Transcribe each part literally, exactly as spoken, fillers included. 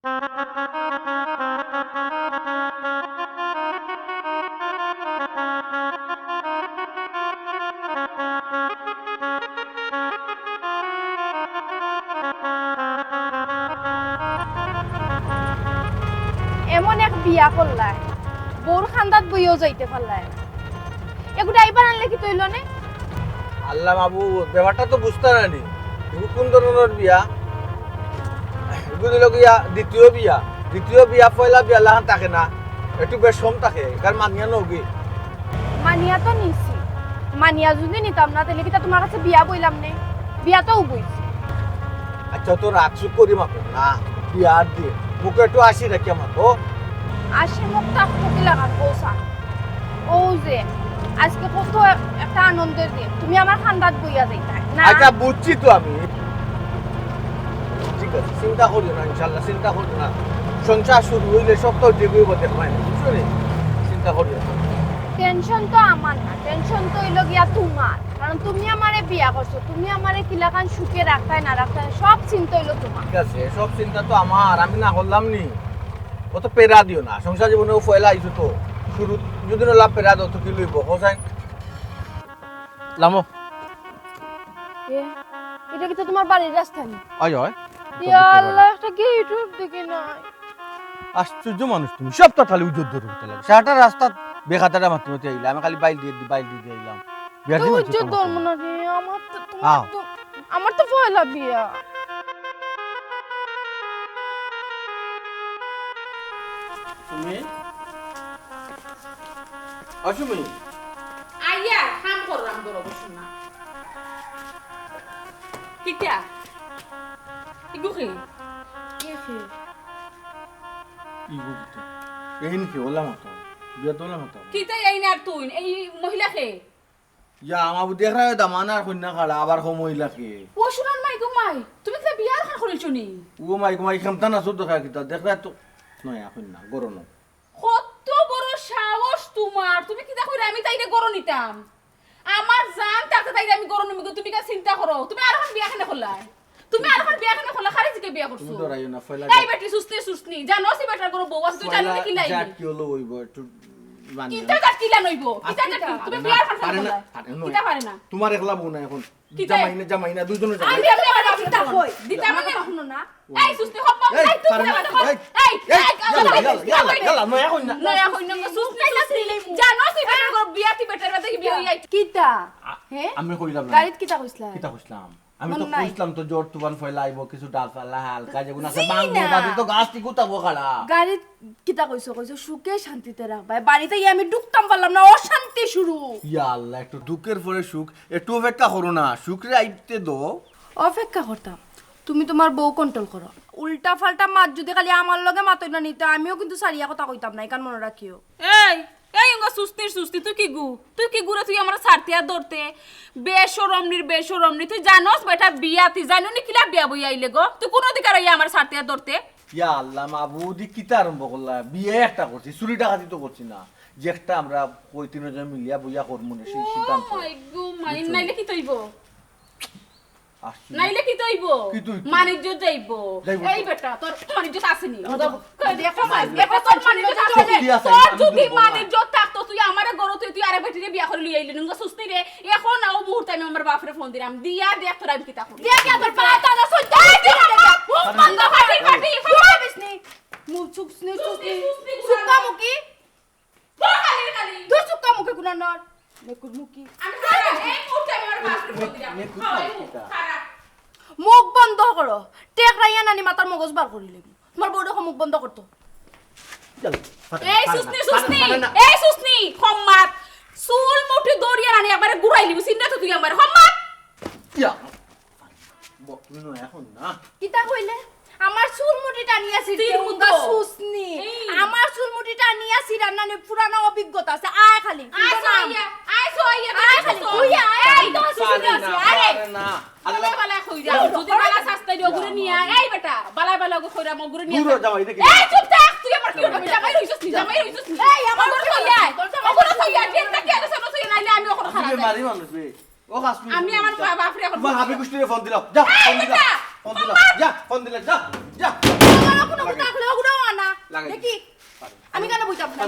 এমন এক বিয়া করলায়, বউর কান্দাত বইয়াও যাইতে পারলায়। এগু ড্রাইভার আনলে কিতা অইলো নে? আল্লাহ মাবুদ, ব্যাপারটা তো বুঝতাম না নি। এগু কোন ধরনর বিয়া? এগু দিল গিয়া দ্বিতীয় বিয়া। দ্বিতীয় বিয়া, পয়লা বিয়া লাখান থাকে না। একটু বেশ কম থাকে। কার মানিয়া নগি। মানিয়া তো নিছি। মানিয়া যুদি নিতাম না, তাইলে কিতা তুমার কাছে বিয়া বইলাম নে? বিয়া তো বইছি। আচ্ছা, তো রাগ সুখ করি মাতো না। বিয়ার দিন মুখে একটু হাসি রাখিয়া মাতো। হাসি মুখ থাকতো কিলাখান কও চাইন? অউ যে, আজকে কত এক-, একটা আনন্দের দিন। তুমি আমার কান্দাত বইয়া যাইতায় না? আচ্ছা, বুঝছি তো আমি। ঠিক আছে, চিন্তা করিও না, ইনশাআল্লাহ, চিন্তা করিও না। সংসার শুরু অইলে সব তো ঠিক অইবো, দেখবায় নে, বুঝছো নি? চিন্তা করিও না। টেনশন তো আমার না, টেনশন তো অইলো গিয়া তুমার। কারণ তুমি আমারে বিয়া করছো, তুমি আমারে কিলাখান সুখে রাখতায় না রাখতায়, সব চিন্তা অইলো তুমার। ঠিক আছে, সব চিন্তা তো আমার, আমি না করলাম নি। অত প্যারা দিও না, সংসার জীবনে অউ পয়লা আইছো তো, শুরু যদি না লাভ প্যারা দেও তো কিলা অইবো, কও চাইন? লামো। এ, ইটা কিতা তুমার বাড়ির রাস্তা নি? অয়, অয়। ইয়া আল্লাহ, একটা গেটও দেখি নাই। আশ্চর্য মানুষ তুমি, সব তো খালি উজুর ধরে উঠতে লাগে। সারাটা রাস্তা বেখাতারা মারতে মারতে আইলা, আমি খালি বাইল দিয়া, বাইল দিয়া আইলাম। বিয়ার দিন তো হচ্ছে উজুর ধর্ম না রে, আমার তো, তোমার আও। তো, আমার তো পয়লা বিয়া। তুমি? অসুমি? আইয়া কাম করলাম, বড় বসুন না। কিতা? ইগু কি? কে কে? ইগু কিতা? এইন কি ওলা মাতো? বিয়াত ওলা মাতো? কিতা এইন আর তুইন? এই মহিলা কে? ইয়া, আমার বুদ্ধি দেখরা দামান আর কইন্যা খাড়া, আবার কম অইলা কে? ও শুনান মাই গো মাই, তুমি কিতা বিয়ার খান করিলছো নি? ও মাই গো মাই, খেমতা না চোদ্দ খায় কিতা? দেখরা তো নয়া কইন্যা, গরম। কত বড় সাহস তুমার? তুমি কিতা কইরা আমি তাইরে গরো নিতাম? আমার জান থাকতে তাইরে আমি গরো নিমু, তুমি কিতা চিন্তা করো? তুমি আর অখন বিয়া কেনে করলায়? তুমি আর অখন বিয়া কেনে করলায়? খালি জিকে বিয়া করছো। তুমি ডরাইও না, ফয়লা এই যা- বেটি সুস্তি সুস্তি, জানো সি বেটার গরো বউ আছে, তুই জানো ফয়লা না কি লাই? জাত কি হলো অইবো, একটু মানে কিতা জাত কিলা নইবো? কিতা জাত কি? তুমি পারে না, বিয়া আর অখন পারে না, করলায়? পারে না, কিতা পারে না? তোমার একলা বউ না অখন। কিতা? জামাই না, জামাই না, দুইজনে জামাই। আমি, আমি আমার বাপরে ফোন দিতাম মানে না। হুনো না। এই সুস্তি, হপ, হপ, এই, এই, তুই পারে না, জামাই, হপ। এই, এই, এই, এই, ইয়াল্লা, ইয়াল্লা, ইয়াল্লা, ইয়াল্লা, নয়া কইন্যা। নয়া কইন্যা, সুস্তি, সুস্তি। জানো, সি বেটার গরো বিয়া, তুই বেটার বাদে কি বিয়া অইয়া? কিতা? আ-, হে? আমি কইলাম না। গাড়িত কিতা কইছলা? কিতা কইছলাম? আমি তো মন নাই। কইছলাম তো ঝড় তুফান ফয়লা আইবো, কিছু ডালপালা হালকা যেগুন আছে, জি ভাঙবো, না। বাদে তো গাছ টিকু থাকবো খাড়া। গাড়িত কিতা কইছো? কইছো সুখে শান্তিতে রাখবায়। বাড়িত আইয়া আমি ঢুকতাম পারলাম না, অশান্তি শুরু। ইয়া আল্লাহ, একটু দুঃখের পরে সুখ, একটু অপেক্ষা করো না, সুখরে আইতে দো। অপেক্ষা করতাম, তুমি তুমার বউ control করো। উল্টা ফাল্টা মাত যুদি খালি আমার লগে মাতইন না নি, তে আমিও কিন্তু ছাড়িয়া কথা কইতাম না, ইখান মনো রাখিও। এই, এই উঙ্গা সুস্তির সুস্তি, তুই কিগু? তুই কিগুরে তুই আমারে ছাড়তে আর ধরতে? বেশরম নির বেশরম নি, তুই জানোস বেটা বিয়া, তুই জানো নি কিলা বিয়া বইয়া আইলে গো? তুই কোন অধিকার অইয়া আমারে ছাড়তে আর ধরতে? ইয়া আল্লাহ, মাবুদ, ই কিতা আরম্ভ করলা? বিয়া একটা করছি, চুরি ডাকাতি তো করছি না। যে একটা আমরা কই তিনজন মিলিয়া বইয়া করমু নে, সেই সিদ্ধান্ত। ও মাই গো মাই, বুঝছো? নাইলে কিতা অইবো? আশ্চর্য। নাইলে কিতা অইবো? কিতা অইবো? মানিজ্য যাইবো। যাইবো। এই বেটা, তোর মানিজ্য আছে নি? দেখো, দেখো, দেখো, তোর মানিজ্য আছে নি? কি আছে? তোর যুদি মানিজ্য থাকতো, তুই আমারে গরো তুই, তুই আরে বেটিরে বিয়া করি লই আইলি, নুঙ্গা সুস্তি রে। অখন অউ মুহূর্তে আমি আমার বাপরে ফোন দিরাম, দিয়া দেখ তোর আমি কিতা করি। দেখ, দেখ, তোর পায়ে তালা সইতে এই, তুই আমার মুখ বন্ধ কর, ফাটি, ফাটি, ফাটি। মুখ চুপ, চুপ, চুপ, চুপ, চুপ, চুপ, চুপ, চুপ, খালি, খালি। দূর চুক্কা মুখে গুনা নর। মেকুর মুখী। আমি খাই না, এই মুহূর্তে আমি আমার বাপরে ফোন দিলাম। মেকুর খাও, এই মুখ মুখী। খারাপ। মুখ বন্ধ করো। টেকরাইয়া নানি মাথার মগজ বার করি লইবি। তুমার বউরে কও মুখ বন্ধ করতো। চল, ফাটা না, এই ফাটা না, সুস্নি, ফাটা না, সুস্নি, ফাটা না। এই সুস্নি, খম্মাত। চুল মুঠি ধরিয়া নানি একবারে ঘুরাই লিবি, চিন্তা তো তুই আমার খম্মাত। ইয়া। ব-, তুমি নয়া কইন্যা। কিতা কইলে? আমার চুল মুঠি টানিয়া ছিড়তে তিন উন্দা মুঠো। সুস্নি। এই। আমার চুল মুঠি টানিয়া ছিড়ার নানি পুরানা অভিজ্ঞতা আছে। আয় খালি। আয় সোয়া, আয় সোয়া, আয় খালি। তুই আয়, এই, আমি তো সুস্নি পারে আছি। না, আরে। পারে না। বালা বালা কইরা, যুদি বালা শাস্তি দিও, ঘুরে নিয়া আয়। এই বেটা, বালা বালা কইরা, মগ ঘুরে নিয়া আয়। দূর হ, জামাই, দেখি। এই, চুপ থাক, তুই আমার কি করবি? জামাই রইছস নি, জামাই রইছস নি? এই, আমার ঘরে কই আয়? তোর জামাই ঘরে কই আয়? ট্রেনটা কি আগে চলো, তুই নাইলে আমি ওখানে খারাপ তুমি যাই। মারি মানুষ বে। ও কাশ্মীর আমি আমার বাপরে এখন তোমার হাবি গোষ্ঠীরে ফোন দিলাও। যা, এই ফোন দিলাও। বেটা, ফোন দিলাও। যা, ফোন দিলে, যা, যা। আমার কোনো কথা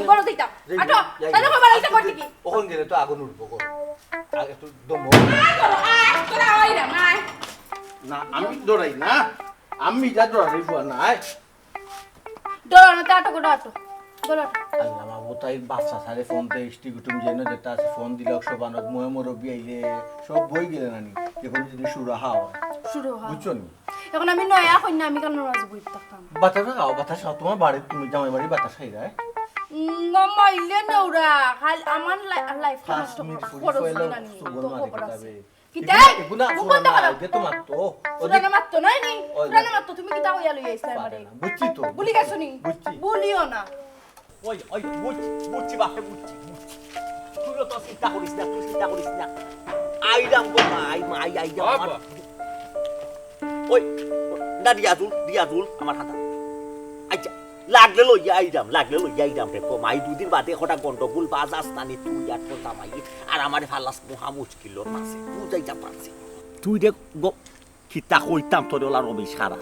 ঘরো যাইতাম। যাই, আটো, যাই, তাহলে যাই। খবর আইসা করতে কি? ওখান গেলে তো আগুন উঠবো গো। আর একটু দম। আয় করো, আয়, তোরা আয় রে, আয়। না, আমি ডরাই না। আমি যা ডরাই বুয়া না, আয়। ডরানো তো আটো, গোটা আটো। গোটা আটো। আল্লাহ মাবুদ, তাই বাচ্চা সারে ফোন দে, ইষ্টি কুটুম যেন যেটা আছে, ফোন দিলে সব আনক, মহে মুরব্বি আইলে, সব বই গেলে নানি, যে কোনো জিনিস সুরাহা হয়। শুরু হয়। বুঝছো নি? এখন আমি নয়া কইনা, আমি কেন রাজি বই থাকতাম? বাতাসা খাও, বাতাসা খাও, তোমার বাড়ি, তুমি জামাই বাড়ি বাতাসা খাই যায়। উম, না মাইলে নেউরা, খালি আমার লাই-, লাইফটা পাঁচ নষ্ট মিনিট করা, ফুরি খরচ ফেলে নাই নি, সুগল তো মারে খবর আছে। কিতাবে। কিতা? এগুলা, এগুলা মুখ বন্ধ করো। আগে তো মারতো। ফুরানা মারতো নাই নি? ওই ফুরানা মারতো, তুমি কিতা কইয়া লইয়া আইছলা পারে আমারে? না। বুঝছি তো। ভুলি গেছো নি? বুঝছি। ভুলিও না। ওই, ওই, বুঝছি, বুঝছি বাপে, বুঝছি, বুঝছি। তুই তো চিন্তা করিস না, তুই চিন্তা করিস না। আইরাম গো মাই, মাই, আইরাম আমার। বাবা। ওই, না, রিয়াজুল, রিয়াজুল, আমার হাতা। আচ্ছা, লাগলে লইয়া আইরাম, লাগলে লইয়া আইরাম রে, কমাই দুদিন বাদে কটা গন্ডগোল বাজ আস্তানি তুই আর তোর জামাই, আর আমারে ফালাস মহা মুশকিলর মাঝে, বুঝাইতাম পারছি। তুই রে গ-, কিতা কইতাম তোর ওলা রবিশ খারাপ।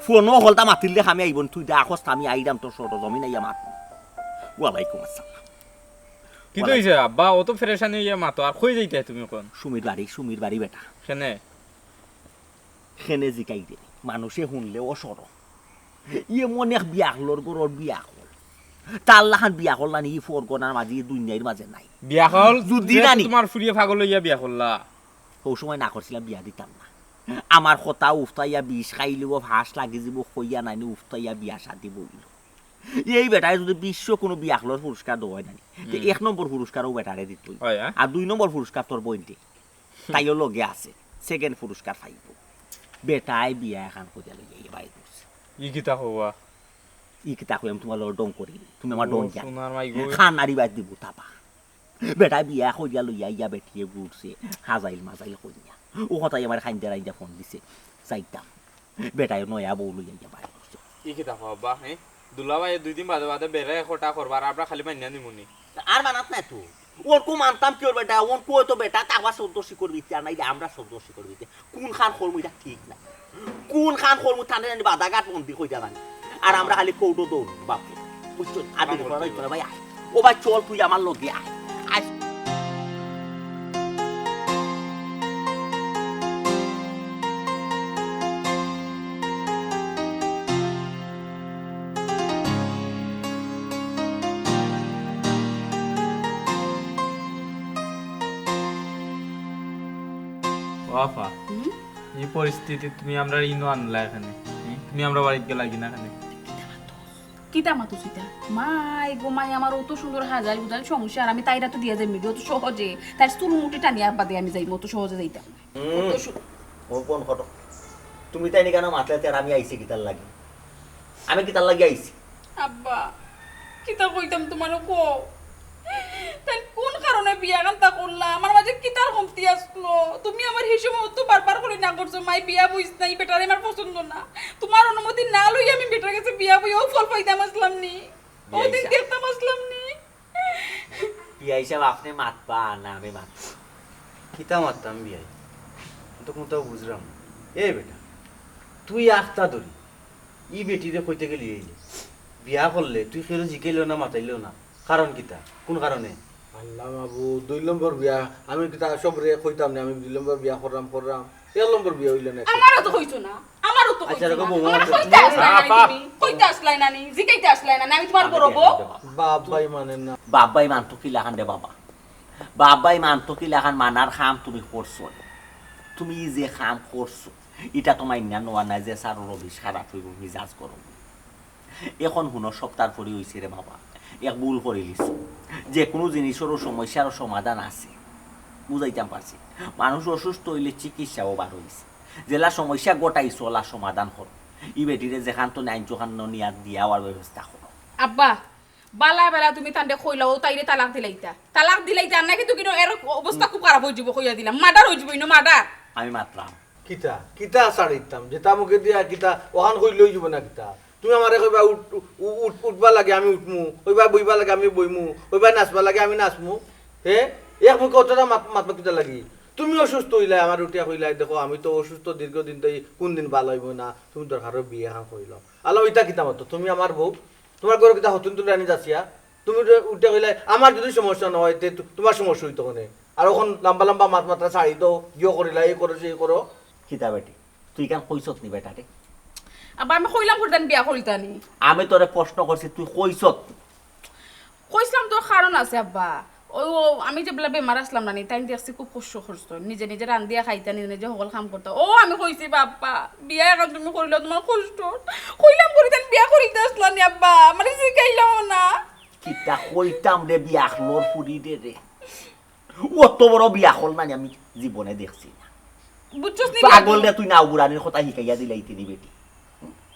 ফোনও হলতা মাতিলে আমি আইবন, তুই দে আখস্তা আমি আইরাম তোর সরজমিন আইয়া মাত। ওয়ালাইকুম আসসালাম। কিতা অইছে আব্বা? অত ফেরেশানি অইয়া মাতো, আর কই যাইতায় তুমি কোন? সুমির বাড়ি, সুমির বাড়ি বেটা। কেনে? কেনে জিকাইরে, মানুষে হুনলে অসরম। ইয়ে মনে এক বিয়াখলর ঘরর বিয়াখল। তার লাখান বিয়াখল নানি ই ফরগনার মাঝে, ই দুনিয়ার মাঝে নাই। বিয়াখল? যদি যে নানি। তোমার ফুরিয়ে পাগল অইয়া বিয়া করলা। হউ সময় না করছিলাম, বিয়া দিতাম না। আমার কথা উফতাইয়া বিষ খাইলেও ফাঁস লাগি যিবো কইয়া নানি উফতাইয়া বিয়া শাদি বইল। এই বেটায় যদি বিশ্ব কোনো বিয়াখলর পুরস্কার দেওয়া হয় নানি, তে হুম। এক নম্বর পুরস্কার ও বেটারে দিতই। হয়, হ্যাঁ? আর দুই নম্বর পুরস্কার তোর বইনরে। তাইও লগে আছে, সেকেন্ড পুরস্কার পাইবো। বেটায় বিয়া এখান করিয়া লইয়া এই বাড়ি করছে। ই কিতা কওয়া? ই কিতা কইয়াম, তোমার লগে ডং করি, তুমি আমার ডং ও, জানো। সোনার মাই গো। খানারি বাদ দিব তাবা। বেটায় বিয়া করিয়া লইয়া ইয়া বেটিয়ে ঘুরছে, হাজাইল মাজাইল করিয়া। ও কথাই আমার খাইন্দা রাইন্দা ফোন দিছে, চাইতাম। বেটায় নয়া বউ লইয়া ইয়া বাড়ি করছে। ই কিতা কওয়া আব্বা, হ্যাঁ? দুলাভাই দুই দিন বাদে বাদে বেড়ে খটা করবা, আর আমরা খালি মাইনা নিমুনি। আর মানাত নাই তো। ওর কো মানতাম কি ওর বেটা, ওর কো তো বেটা, তাকবা চৌদ্দশি করবি, আর নাইলে আমরা চৌদ্দশি করবি। কোন খান কর্ম এটা ঠিক না। কোন খান কর্ম থানে জানি বাধাঘাট মন্দির কই যাবানি। আর আমরা খালি কৌটো দৌড়, বাপরে। বুঝছো? আর দিন পরে ভাই, তোরা ভাই আয়। ও ভাই, চল তুই আমার লগে আয়। আয়। ও আফা, হুম? এই পরিস্থিতি তুমি আমরা ইনো আনলা এখানে, হুম? তুমি আমরা বাড়িত গেলা কি না এখানে? কিতা মাতো চিতা? মাই গো মাই, আমার অত সুন্দর হাজার বুঝাল সমস্যা, আর আমি তাইরা তো দিয়া যাইমু, অত সহজে, তাই চুল মুঠি টানিয়া বাদে আমি যাইমু, অত সহজে যাইতাম। হুম। অত সু- ও কোন ঘটক? তুমি তাই নি কেন মাতলে তে আর আমি আইছি কিতার লাগি? আমি কিতার লাগি আইছি? আব্বা, কিতা কইতাম তোমারে কও? তাই কোন কারণে বিয়া কান্তা করলা? আমার মাঝে কিতার কমতি আসলো? তুমি আমার হিসেবে অত বারবার করে না করছো, মাই বিয়া বইস না, ই বেটারে আমার পছন্দ না। তোমার অনুমতি না লই আমি বেটার কাছে বিয়া বই, ও ফল পাইতাম আসলাম নি? ও দিন বিয়াইছা। দেখতাম আসলাম নি? বিয়াই সাহেব, আপনি মাতবা না আমি মাতবো? কিতা মাততাম বিয়াই? আমি তো কোথাও বুঝলাম না। এ বেটা, তুই আখতা ধরি ই বেটিরে কইতে গেলি এই নে। বিয়া করলে তুই কেউ জিকাইলেও না, মাতাইলেও না। কারণ কিতা? কোন কারণে? আল্লাহ মাবুদ, দুই নম্বর বিয়া। আমি কিতা সবরে কইতাম না, আমি দুই নম্বর বিয়া করলাম, করলাম। এক নম্বর বিয়া হইল না। আমারও তো কইছো না, আমারও তো আচ্ছা, কইছো দেখো না। বৌমা, আমার কইতে আসলাই না নি বাপ। তুমি? কইতে আসলাই না নি? জিকাইতে আসলাই না নি? আমি তোমার বড় বউ। বাপ ভাই মানেন না। বাপ ভাই মানতো কি লাখান রে বাবা? বাপ ভাই মানতো কি লাখান? মানার কাম তুমি করছো। তুমি যে কাম করছো, ইটা তো মাইন্না নেওয়া নাই যে স্যারর রবিশ খারাপ হইব, মিজাজ গরম। এখন হুনো, সপ্তাহ পরে হইছে রে বাবা, এক ভুল করিলিছো। যে কোনো জিনিসেরও সমস্যারও সমাধান আছে, বুঝাইতাম পারছি। মানুষ অসুস্থ হইলে চিকিৎসাও বার হইছে। যেলা সমস্যা ঘটাইছো, ওলা সমাধান করো। ই বেটিরে যেখান তো নাইন চোখান নিয়া দিয়া হওয়ার ব্যবস্থা করো। আব্বা, বালা বালা তুমি তানরে কইলাও, তাইরে তালাক দিলাইতা। তালাক দিলাইতা, আর নাকি তো কিন্তু এর অবস্থা খুব খারাপ হয়ে যাবো, কইয়া দিলাম। মার্ডার হয়ে যাবো, ইনো মার্ডার। আমি মাতলাম। কিতা? কিতা ছাড়িতাম? যেটা মুখে দিয়া কিতা? ওখান কইলে হয়ে যাবো না কিতা? তুমি আমারে কইবা উঠ-, উ-, উঠ-, উঠবা লাগে আমি উঠমু, কইবা বইবা লাগে আমি বইমু, কইবা নাচবা লাগে আমি নাচমু। হে? এক মুখে অতটা মাত-, মাতবা কিতা লাগি? তুমি অসুস্থ হইলাই, আমার উঠিয়া কইলাই, "দেখো, আমি তো অসুস্থ দীর্ঘদিন, তো এই কোন দিন ভালো হইব না, তুমি দরকার হয় বিয়ে খান করিল।" আলো, ইটা কিতা মাতো? তুমি আমার বউ, তোমার ঘরে কিতা হতুন তুলে আনি যাচ্ছিয়া? তুমি উঠে, উঠে কইলায়, "আমার যদি সমস্যা না অয়, তে তো-, তুমার সমস্যা অইতো কেনে?" আর অখন লম্বা লম্বা মাত মাতরা ছাড়ি দেও, ইয়ো করিলা, এই করো, সেই করো। কিতা বেটি, তুই ইখান কইছত নি বেটারে? আব্বা, আমি কইলাম করি তাইন বিয়া করিতা নি। আমি তোরে প্রশ্ন করছি, তুই কইছত নি? কইছলাম তো, কারণ আছে আব্বা। অউ, অউ, আমি যেবলা বেমার আছলাম না নি, তাইন দেখছি খুব কষ্ট করছইন, নিজে নিজে রান্ধিয়া খাইতা, নিজে নিজে হকল কাম করতা। অউ আমি কইছি, "বাপ্পা, বিয়া অখন তুমি করিলাও, তুমার কষ্ট।" কইলাম করি তাইন বিয়া করিতা আছলা নি আব্বা, আমারে জিকাইলাও না। কিতা কইতাম রে, বিয়াখলর ফুড়ি রে রে। অত বড় বিয়াখল নানি আমি জীবনে দেখছি না। বুঝছস নি? পাগল রে তুই, নাও বুড়ানির কথা হিকাইয়া দিলাইতে নি বেটি।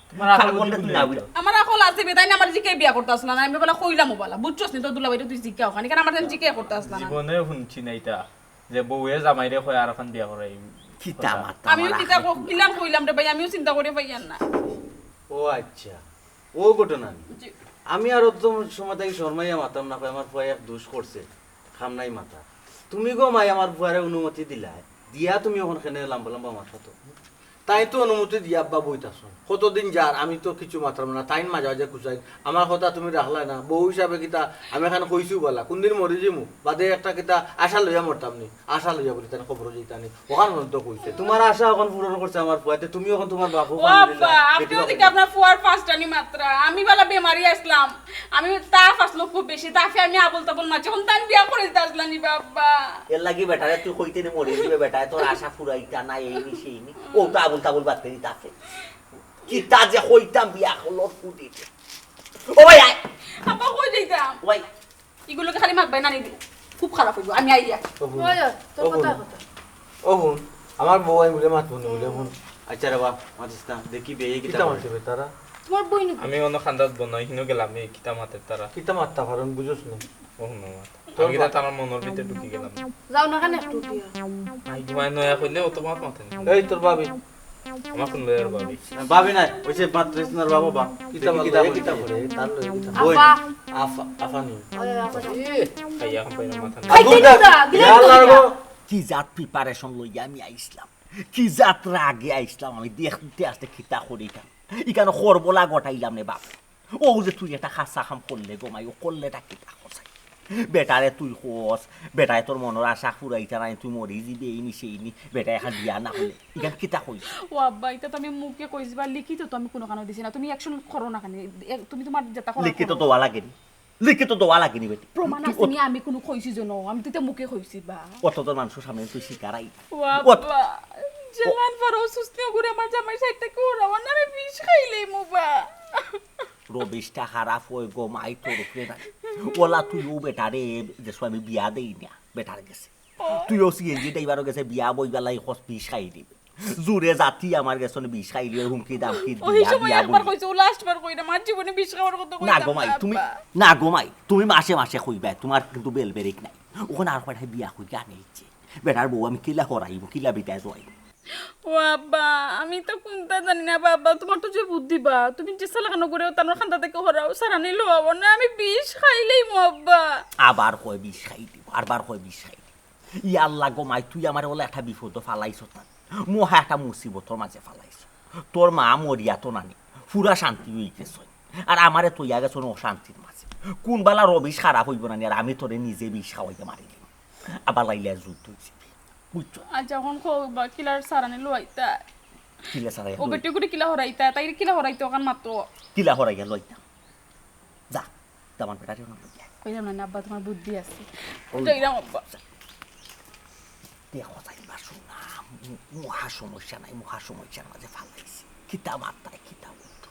তুমার আকল পাগল রে বুদ্ধি তুই, নাই নাও তো। বুড়া। আমার আকল আছে বে, তাইন আমারে জিকাইয়া বিয়া করতা আছলা না, আমি বালা কইলাম ও বালা। বুঝছস নি, তোর দুলাভাইরে তুই জিকাও খানি, কারণ আমারে তাইন জিকাইয়া করতা আছলা না। জীবনে হুনছি না ইতা, যে বউয়ে জামাইরে কয় আর অখান বিয়া করাই। কিতা মাত আমিও আমার কিতা আকল। ক-, কিলান কইলাম রে ভাই, আমিও চিন্তা করি পাইয়ার না। ও আচ্ছা, ও ঘটনা নি। জি। আমি আর অত সময় থাকি শরমাইয়া মাততাম না, কয় আমার ফুয়ায় এক দুষ করছে, কাম নাই মাতার। তুমি গো মাই আমার ফুয়ারে অনুমতি দিলায়, দিয়া তুমি অখন কেনে লম্বা লম্বা মাত মাতো? তাইন তো অনুমতি দিয়া আব্বা বইতা আছইন। কতদিন যার, আমি তো কিচ্ছু মাতরাম না, তাইন মাঝে মাঝে খুজাইন। আমার কথা তুমি রাখলায় না, বউ হিসাবে কিতা আমি অখান কইছি বালা, কুনদিন মরি যিমু, বাদে একটা কিতা আশা লইয়া মরতাম নি, আশা লইয়া বুলে তাইন কবরো যাইতা নি। অখান পর্যন্ত কইছে। তুমার আশা অখন পূরণ করছে আমার ফুয়ায়, তে তুমি অখন তুমার বাপও ও পানি দিলা, আব্বা, আপনি বেটিও ওদিকে পানি আপনার ফুয়ার first আনি মাত্রা। আমি বালা বেমারি আছলাম। আমি তাপ আছলো খুব বেশি। তাপে আমি আবুল তাবুল মাতছি। অখন তাইন বিয়া করিতা আছলা নি বা আব্বা। এর লাগি বেটারে তুই কইতে নি মরি যিবে বেটায়, তোর আশা ফুরাইতা না, এই নি, সেই নি। ও তো আবুল তাবুল বাদ করি তাপে। কিতা যে কইতাম বিয়াখলর ফুড়ি। ও ভাই, আয়। আব্বা, কই যাইতাম? ও ভাই, ইগুলোকে খালি মাতবায় না নিবি। খুব খারাপ অইবো। আমি আইয়া। ও হুন। ওই, ওই, তোর ও কথা, হুন। কথা। ও হুন, আমার বউ আমি বুলে মাতমু নি বুলে হুন। আচ্ছা রে বা, মাতিস না। দেখি বে, এই কিতা কিতা মাতে? মাতবে তারা? তোমার বই নিবি। আমি অন্য খান্দাত বনাই, হিনো গেলাম, এই কিতা মাতে তারা? কিতা মাততা পারো, বুঝোস না। ও হুন, মাত। তোর আমি কিতা বা- তারার মনর ভিতরে ঢুকি গেলাম। যাও না কেন একটু উঠিয়া? আই, তোমার নয়া কইলে অত মাত মাতে না। এই তোর ভাবি। আমার কোন বের ভাবি? ভাবি নাই, ওই যে মাত্র ইসনার বাবা বা। কিতা দেখি বলে, কিতা কিতা বলে? বলে? তার লগে কিতা? বই। আফা। আফা, আফা নি। ওই আফা। এ, খাইয়া এখন পাইলাম মাথা এই আগুন দিন দেখ। তো, দিন ইয়া তো আল্লাহ দিন। গো। কি জাত preparation লইয়া আমি আইছলাম, কি জাত রাগে আইছলাম, আমি দেখতে আসতে কিতা করিতাম, ইখানো খরবলা ঘটাইলাম নে বাপ। ও যে তুই একটা খাসা কাম করলে গো মাই, ও করলেটা কিতা কস? বেটারে তুই কস, বেটায় তোর মনর আশা ফুরাইতা নায়, তুই মরি যিবে, এই নি সেই নি, বেটায় অখন বিয়া না করলে, ইখান কিতা কইস? ও আব্বা, ইতা তো আমি মুখে কইছি বা, লিখিত তো আমি কুনুখানো দিছি না। তুমি action করো না কেনে? এ, তুমি তোমার যেটা করো লিখিত করো। দেওয়া লাগে নি, লিখিত দেওয়া লাগে নি বেটি। প্রমাণ তুই আছে অত- নি, আমি কুনু কইছি যেন, আমি তো ইতা মুখে কইছি বা। অত তোর মানুষর সামনে তুই স্বীকার আই। ও অত- আব্বা, জালান ফারো সুস্তি করে আমার জামাই সাইডটা কি ওরা, ওর নামে বিষ খাইলে মুবা। রবিশটা খারাপ অয় গো মাই তোর উপরে না। ওলা তুইও বেটারে, যে সময় আমি বিয়া দেই না, বেটার গেছে। তুইও CNG driver-ও গেছে বিয়া বইবার লাগি কস বিষ খাই দিবে। জুরে জাতি আমার গেছে বিষ খাই দিবে, হুমকি দামকি ওই বিয়া, সময় বিয়া একবার বই। কইছে, ও last বার কইরা, আমার জীবনে বিষ খাওয়ার কথা না কইতাম গো মাই, না তুমি, আব্বা। না গো মাই, তুমি মাসে মাসে কইবা, তোমার কিন্তু বেল বেরিক নাই। অখন আর কয়টা বিয়া কইরা আনে ইচ্ছে। বেটার বউ আমি কিলা হরাইমু, কিলা বিদায় যাইমু। ও আব্বা, আমি তো কুনতা জানি না বাবা, তোমার তো যে বুদ্ধি বা, তুমি যে সালাখানো করে তানোর খান্দা থেকে হরাও, সারানি লওয়াও, না আমি বিষ খাইলেই মো আব্বা। আবার কয় বিষ খাই দিব, আরবার কয় বিষ খাই দিব। ইয়া আল্লাহ গো মাই, তুই আমারে ওলা একটা বিপদো ফালাইছ তান, মহা একটা মুসিবতর মাঝে ফালাইছ। তোর মা মরিয়া তো নানি, পুরা শান্তি অই গেছইন, আর আমারে তইয়া গেছইন অশান্তির মাঝে। কুন বালা রবিশ খারাপ অইবো নানি, আর আমি তোরে নিজে বিষ খাওয়াইয়া মারি দিমু। আবার লাইলে যুদ্ধ অইছে, বুঝছো? আচ্ছা, অখন কও বা কিলার সারানি লইতা? কিলা সারাই ও লই? বেটি করে কিলা হরাইতা? তাই কিলা হরাইতা অখান মাতো? কিলা হরাইয়া লইতা? যা, দামান বেটারে অনো লইয়া। কইলাম না, আব্বা, তোমার বুদ্ধি আছে। ওই। যাইরাম আব্বা। দেখো, যাইবা শোনা, মু-, মহা সমস্যা নাই, মহা সমস্যার মাঝে ফালাইছি। কিতা মাত্তায়, কিতা বলতো?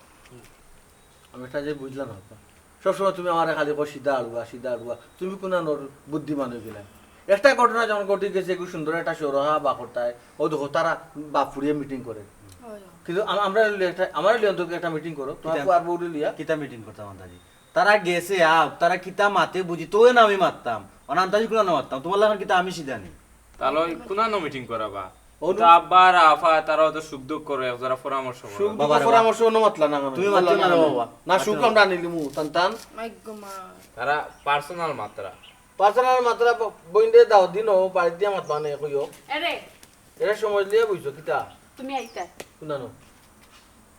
আমি একটা যে বুঝলাম না, আব্বা। সবসময় তুমি আমারে খালি কও, "সিধা আড়ুয়া, সিধা আড়ুয়া।" তুমি কুনানোর বুদ্ধিমান অই গেলায়? একটা ঘটনা যখন ঘটি গেছে, খুব সুন্দর একটা সরহা বা করতায়, ও দেখো, তারা বাপ ফুড়িয়ে meeting করে। হয়। কিন্তু আম-, আমরা লইয়া একটা, আমার লইয়া অন্তত একটা meeting করো, তোমার কিতা? ফুয়ার বউরে লইয়া। কিতা meeting করতাম আন্দাজি? তারা গেছে, আপ, তারা কিতা মাতে বুঝি, তো না আমি মাততাম, অনা আন্দাজি কুনানো মাততাম, তোমার লাখান কিতা আমি সিধা নি? তাহলে ওই কুনানো meeting করাবা? অনু- তা আব্বা আর আফা, তারা অত সুখ দুঃখ করে, এক জোড়া পরামর্শ করো। সুখ দুঃখ বাবা রে বাবা। পরামর্শ অনু মাতলা না কেন? তুমি মাতলা না কেন বাবা? না, সুখ আমরা আনিলিমু, তান তান। মাই গো মা। তারা personal মাত্রা। Personal মাত্রা ব-, বইনরে দাও, দিন ও, বাড়িত দিয়া মাতবা নে, কইও। এরে। এরা সময় লিয়া বইছো, কিতা? তুমি আইতা। কুনানো?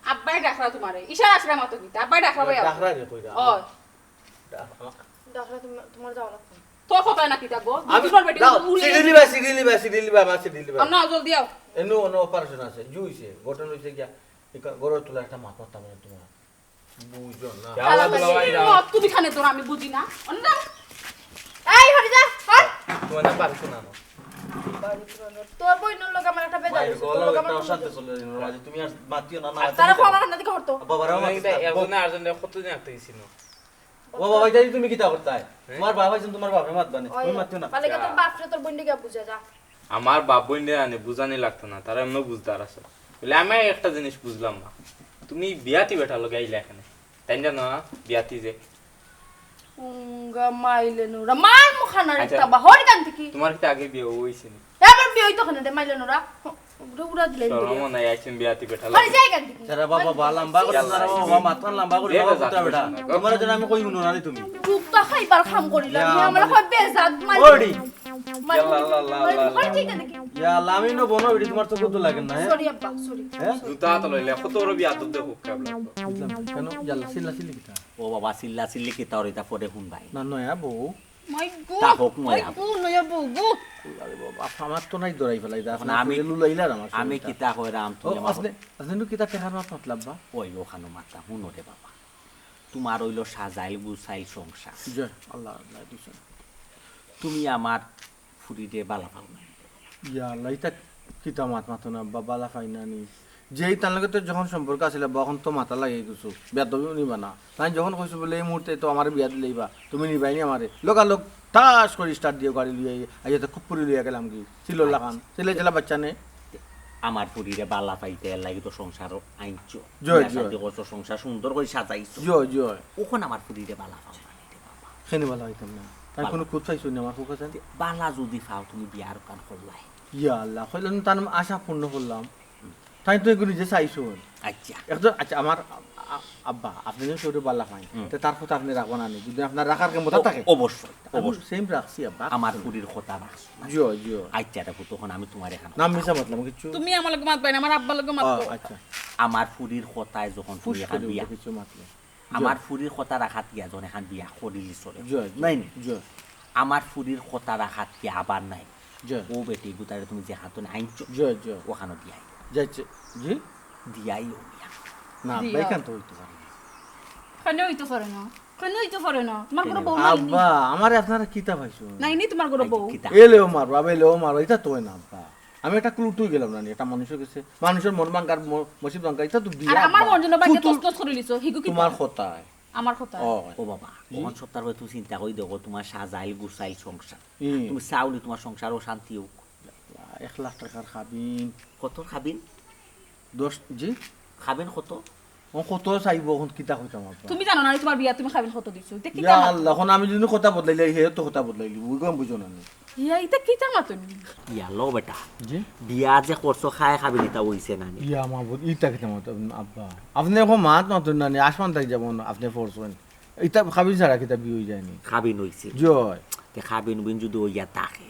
আব্বাই ডাকরা তোমারে। ইশারা আশরা মাতো কিতা? আব্বাই ডাকরা ভাই। ডাকরা রে কইরা। ও। ডাক-, আমা-, তাহলে তুমি, তোমার যাওয়া লাগবে না। তোর কথা না কিতা গো? আমি, দুই দিনর বেটি দাও, উড়ে সিডি লিবা, সিডি লিবা, সিডি লিবা, আমার সিডি লিবা। আর না, জলদি আও। এনো অনো অপারেশন আছে, জু হইছে, গঠন হইছে গিয়া, এই কা-, গরুর তোলা একটা মাথা মারতাম না তোমার। বুঝো না। তুমি খানে ধরো, আমি বুঝি না। অন্য যাও। এই, হরি যা, হর। তোমার নাম বাড়ি শোনানো। তোর বইনর লগে আমার একটা বেজাল বাইরে হইছে, তোর গলা লগে একটা আমার অশান্তি চলে যাবে, মাঝে তুমি আর মাতিও না, না, আর তারা মাতিও না। খবর না দিকে হরতো। বাবা, রাও তুমি মাতিস না। একজনে আরেকজনে কতদিন আটকে গেছিল? ও বাবা, এটা তুমি কিতা করতায়? হ্যাঁ? তোমার বাপ আছেন, তোমার বাপে মাত বানে। ওই, তুমি মাতিও না। পালে গিয়া তোর বাপরে তোর বইনরে গিয়া বুঝা যা। আমার বাপ বইনরে আনে বুঝানি লাগতো না, তারা এমনও বুঝদার আছে। বলে, আমি একটা জিনিস বুঝলাম না, তুমি বিয়াতি বেটার লগে আইলা এখানে, তাই না? বিয়াতি যে উঙ্গা মাইলে নুরা, মার মুখানা রে আচ্ছা, তাবা, হরি কান থেকে। তোমার কিতা আগে বিয়া হইছে নি? এবার বিয়া হইতো কেনে রে, মাইলে নুরা? উড়া, উড়া দিলে শরম নাই, আইছেন বিয়াতি বেটা হরি লাগে। যাই কান থেকে। যারা বাবা, বা লম্বা করে, যারা বাবা, মাথা লম্বা করে, এ বাবা, বেটা, পুত্রা বেটা। তোমার জন্য আমি কই হুনো না রে তুমি। জুতা খাইবার কাম করিলা, ইয়া, তুমি আমার মানে কই বেজাত মারি। ওরে। মারি, ইয়াল্লা, আল্লাহ, আল্লাহ, মারি, আল্লাহ, হরি যাই কান থেকে। ইয়া আল্লাহ, আমি নো বনো, এটি তোমার চোখে তো লাগে না, হ্যাঁ? সরি আব্বা, সরি। হ্যাঁ? জুতা তো লইলে, কত বড় বিয়াদব দেখো, কেমন? বুঝলাম না, কেন? ইয়াল্লা, চিল্লা চিল্লি কিতা? ও বাবা, চিল্লা চিল্লি কিতা ওর এটা পরে হুন ভাই। না, নয়া বউ। মাই গো, তা হোক, মাই ময়া। গো, নয়া বউ গো। আরে বাবা, আমার তো নাই দৌড়াই ফেলাই, দা, এখন আপনি আমি, লুলাইলার আমার আমি শরীরটা। কিতা কইরাম, ও, তুমি আমার আপনি, আপনি নু কিতা টেকার মাত মাতলাম বা? ওই, ওখানো মাতলাম, হুনো রে বাবা। তোমার অইলো সাজাইল গুছাইল সংসার। জয় আল্লাহ, আল্লাহ দিছেন। তুমি আমার ফুরিরে বালা পাও না। ইয়া আল্লাহ, ইতা কিতা মাত মাতো না বা, বালা পাই না নি। যেই তার লগে তো যখন সম্পর্ক আছিল বা, অখন তো মাথা লাগিয়া গেছো, বেয়াদবি নিবা না। তাই যখন কইছো বলে, "এই মুহূর্তে তো আমারে বিয়া দিলাইবা, তুমি নিবাই নি আমারে?" লগালগ ঠাস করি start দিয়া গাড়ি লইয়া আইয়া তো খুব পুরি লইয়া গেলাম কি, চিল্লর লাখান। চিল্লাই চিল্লা বাচ্চা নে। আমার ফুরিরে বালা পাইতে এর লাগি তো সংসার আনছো। জয়, বিয়া জয়। শাদি করছো, সংসার সুন্দর করি সাজাইছো। জয়, জয়। অখন আমার ফুরিরে বালা পাও না রে বাবা। কেনে বালা পাইতাম না? তাই বালা। কোনো খুঁত পাইছো নি আমার খুঁত আছে? বালা যদি পাও তুমি বিয়ার কান করলাই। ইয়া আল্লাহ, কইলাম তার আশা পূর্ণ করলাম। তাই তো এগুলো নিজে চাইছো। আচ্ছা। একজন, আচ্ছা, আমার আ-, আব্বা, আপনি যদি কেউরে বালা পাইন, হুম। তো তার কথা আপনি রাখবা না নি? যদি আপনার রাখার ক্ষমতা অ-, থাকে। অবশ্যই, আমি অবশ্যই। Same রাখছি, আব্বা। আমার ফুরির কথা রাখছো না। জি, জি। আচ্ছা, দেখো, তখন আমি তোমার এখানে নাম মিছা মাতলাম কিছু? তুমি আমার লগে মাতবাই না, আমার আব্বার লগে মাতবো। ও, আচ্ছা। আমার ফুরির কথায় যখন তুমি ফুস এখান করে বিয়া, উঠে কিছু মাতলে। আমার জি। ফুরির কথা রাখাত গিয়া যখন এখান বিয়া করিলি চলে। জি, জি। নাই নি? জি। আমার ফুরির কথা রাখাত গিয়া আবার নাই। জি। ও বেটি গুতারে তুমি যে হাতো আনছো, জি, জি। ওখানে দিয়াই। যাইছে, জি? দিয়াই ও মিয়া। না, দিও। বেকান তো হইতে পারে না। কেনে হইতে পারে না? কেনে হইতে পারে না? তোমার কোনো কেনে? বউ নাই নি? আব্বা, আমারে আপনারা কিতা পাইছো? নাই নি তোমার কোনো আই, বউ? কিতা? এলেও মারবা, আবার এলেও মারবা, এটা তো হয় না, আব্বা। আমি একটা ক্লু টুই গেলাম না নি, একটা মানুষের কাছে, মানুষের মন ভাঙ্গার, ম-, মসজিদ ভাঙ্গার, এটা তো আর বিয়া, আমার আব্বা। মন যেন ভাঙ্গা ফুতুল তস তস করে দিছো, হিগু কিতা? তোমার কথায়। আমার কথায়। ও। ও বাবা, জি। অখন সপ্তাহ তুমি চিন্তা করি দেখো, তোমার সাজাইল গুছাইল সংসার। হুম। তুমি চাও নি তোমার সংসারও শান্তি হোক? এক লাখ টাকার খাবিন। কত খাবিন? দশ, জি? খাবিন কত? ও কত চাইবো, অখন কিতা কইতাম আব্বা? তুমি জানো না, তোমার বিয়া তুমি খাবিন কত দিছো? ইতা কিতা ইয়া মাত? আল্লাহ, অখন আমি যদি কথা বদলাইলে, হে তো কথা বদলাইলি, বুঝলাম, বুঝো না নি? ইয়া, ইতা কিতা মাত নি? ইয়া, লো বেটা। জি? বিয়া যে করছো, খায় খাবিন ইতা হইছে না নি? ইয়া, মাবুদ, ইতা কিতা মাত, আব্বা? আপনি অখন মাত মাতইন না নি, আসমান থাকি যেমন আপনি পড়ছেন। ইতা খাবিন ছাড়া কিতা বিয়া হই যায় নি? খাবিন হইছে। জি অয়। তে খাবিন বিন যদি হইয়া থাকে,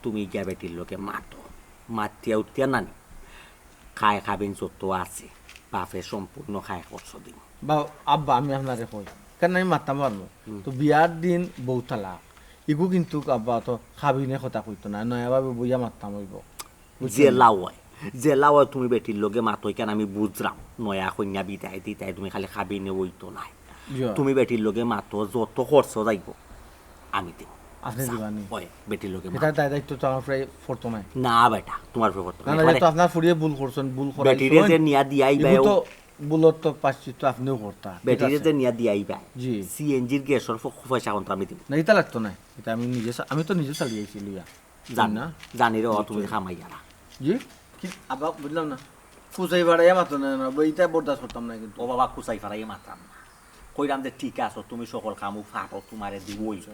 তুমি গিয়া বেটির লগে মাতো। মাতিয়া উঠিয়া না নি? খায় খাবিন যত আছে, বাপে সম্পূর্ণ খায় খরচ দিন। বা-, আব্বা, আমি আপনারে কই, কেনে আমি মাততাম পারমু? হুম। তো বিয়ার দিন বউ তালাক, ইগু কিন্তু আব্বা তো খাবিনে কথা কইতো না, নয়া ভাবে বইয়া মাততাম অইবো। বুঝছো নি? জেলা অয়, জেলা অয়, তুমি বেটির লগে মাতো, ইখান আমি বুঝরাম। নয়া কইন্যা বিদায় দিতায় তুমি খালি খাবিনে অইতো নায়। জি। তুমি বেটির লগে মাতো, যত খরচ যাইবো, আমি দিমু। আপনি দিবা নি? অয়, বেটির লগে মাতো। দায় দায়িত্ব তো আমার উপরে পড়তো নায়। না বেটা, তোমার উপরে পড়তো না, নায়। না, একেবারে তো আপনার ফুরিয়ে ভুল করছেন, ভুল করাইছেন। বেটিরে যে নিয়া দিয়া আইবা, ইগু তো ভুলর তো প্রায়শ্চিত্ত আপনিও করতা, ঠিক বেটিরে আছে? যে নিয়া দিয়া আইবা, জি। সিএনজির গ্যাসর ফ-, পয়সা অখন তো আমি দিমু। না, ইতা লাগতো নায়। ইতা আমি নিজে চা-, আমি তো নিজে চালিয়ে আইছি লইয়া। জানি, না? জানি রে, ও তুমি বুঝছো। খামাইয়ারা। জি? কি? আব্বা, বুঝলাম না। কুচাই ফাড়াইয়া মাতো না, না, বা ইতা বরদাস্ত করতাম না কিন্তু। ও বাবা, কুচাই ফাড়াইয়া মাতরাম না। কইরাম যে ঠিক আছে, তুমি সকল কামও ফাটো, তোমারে দিবই। আচ্ছা।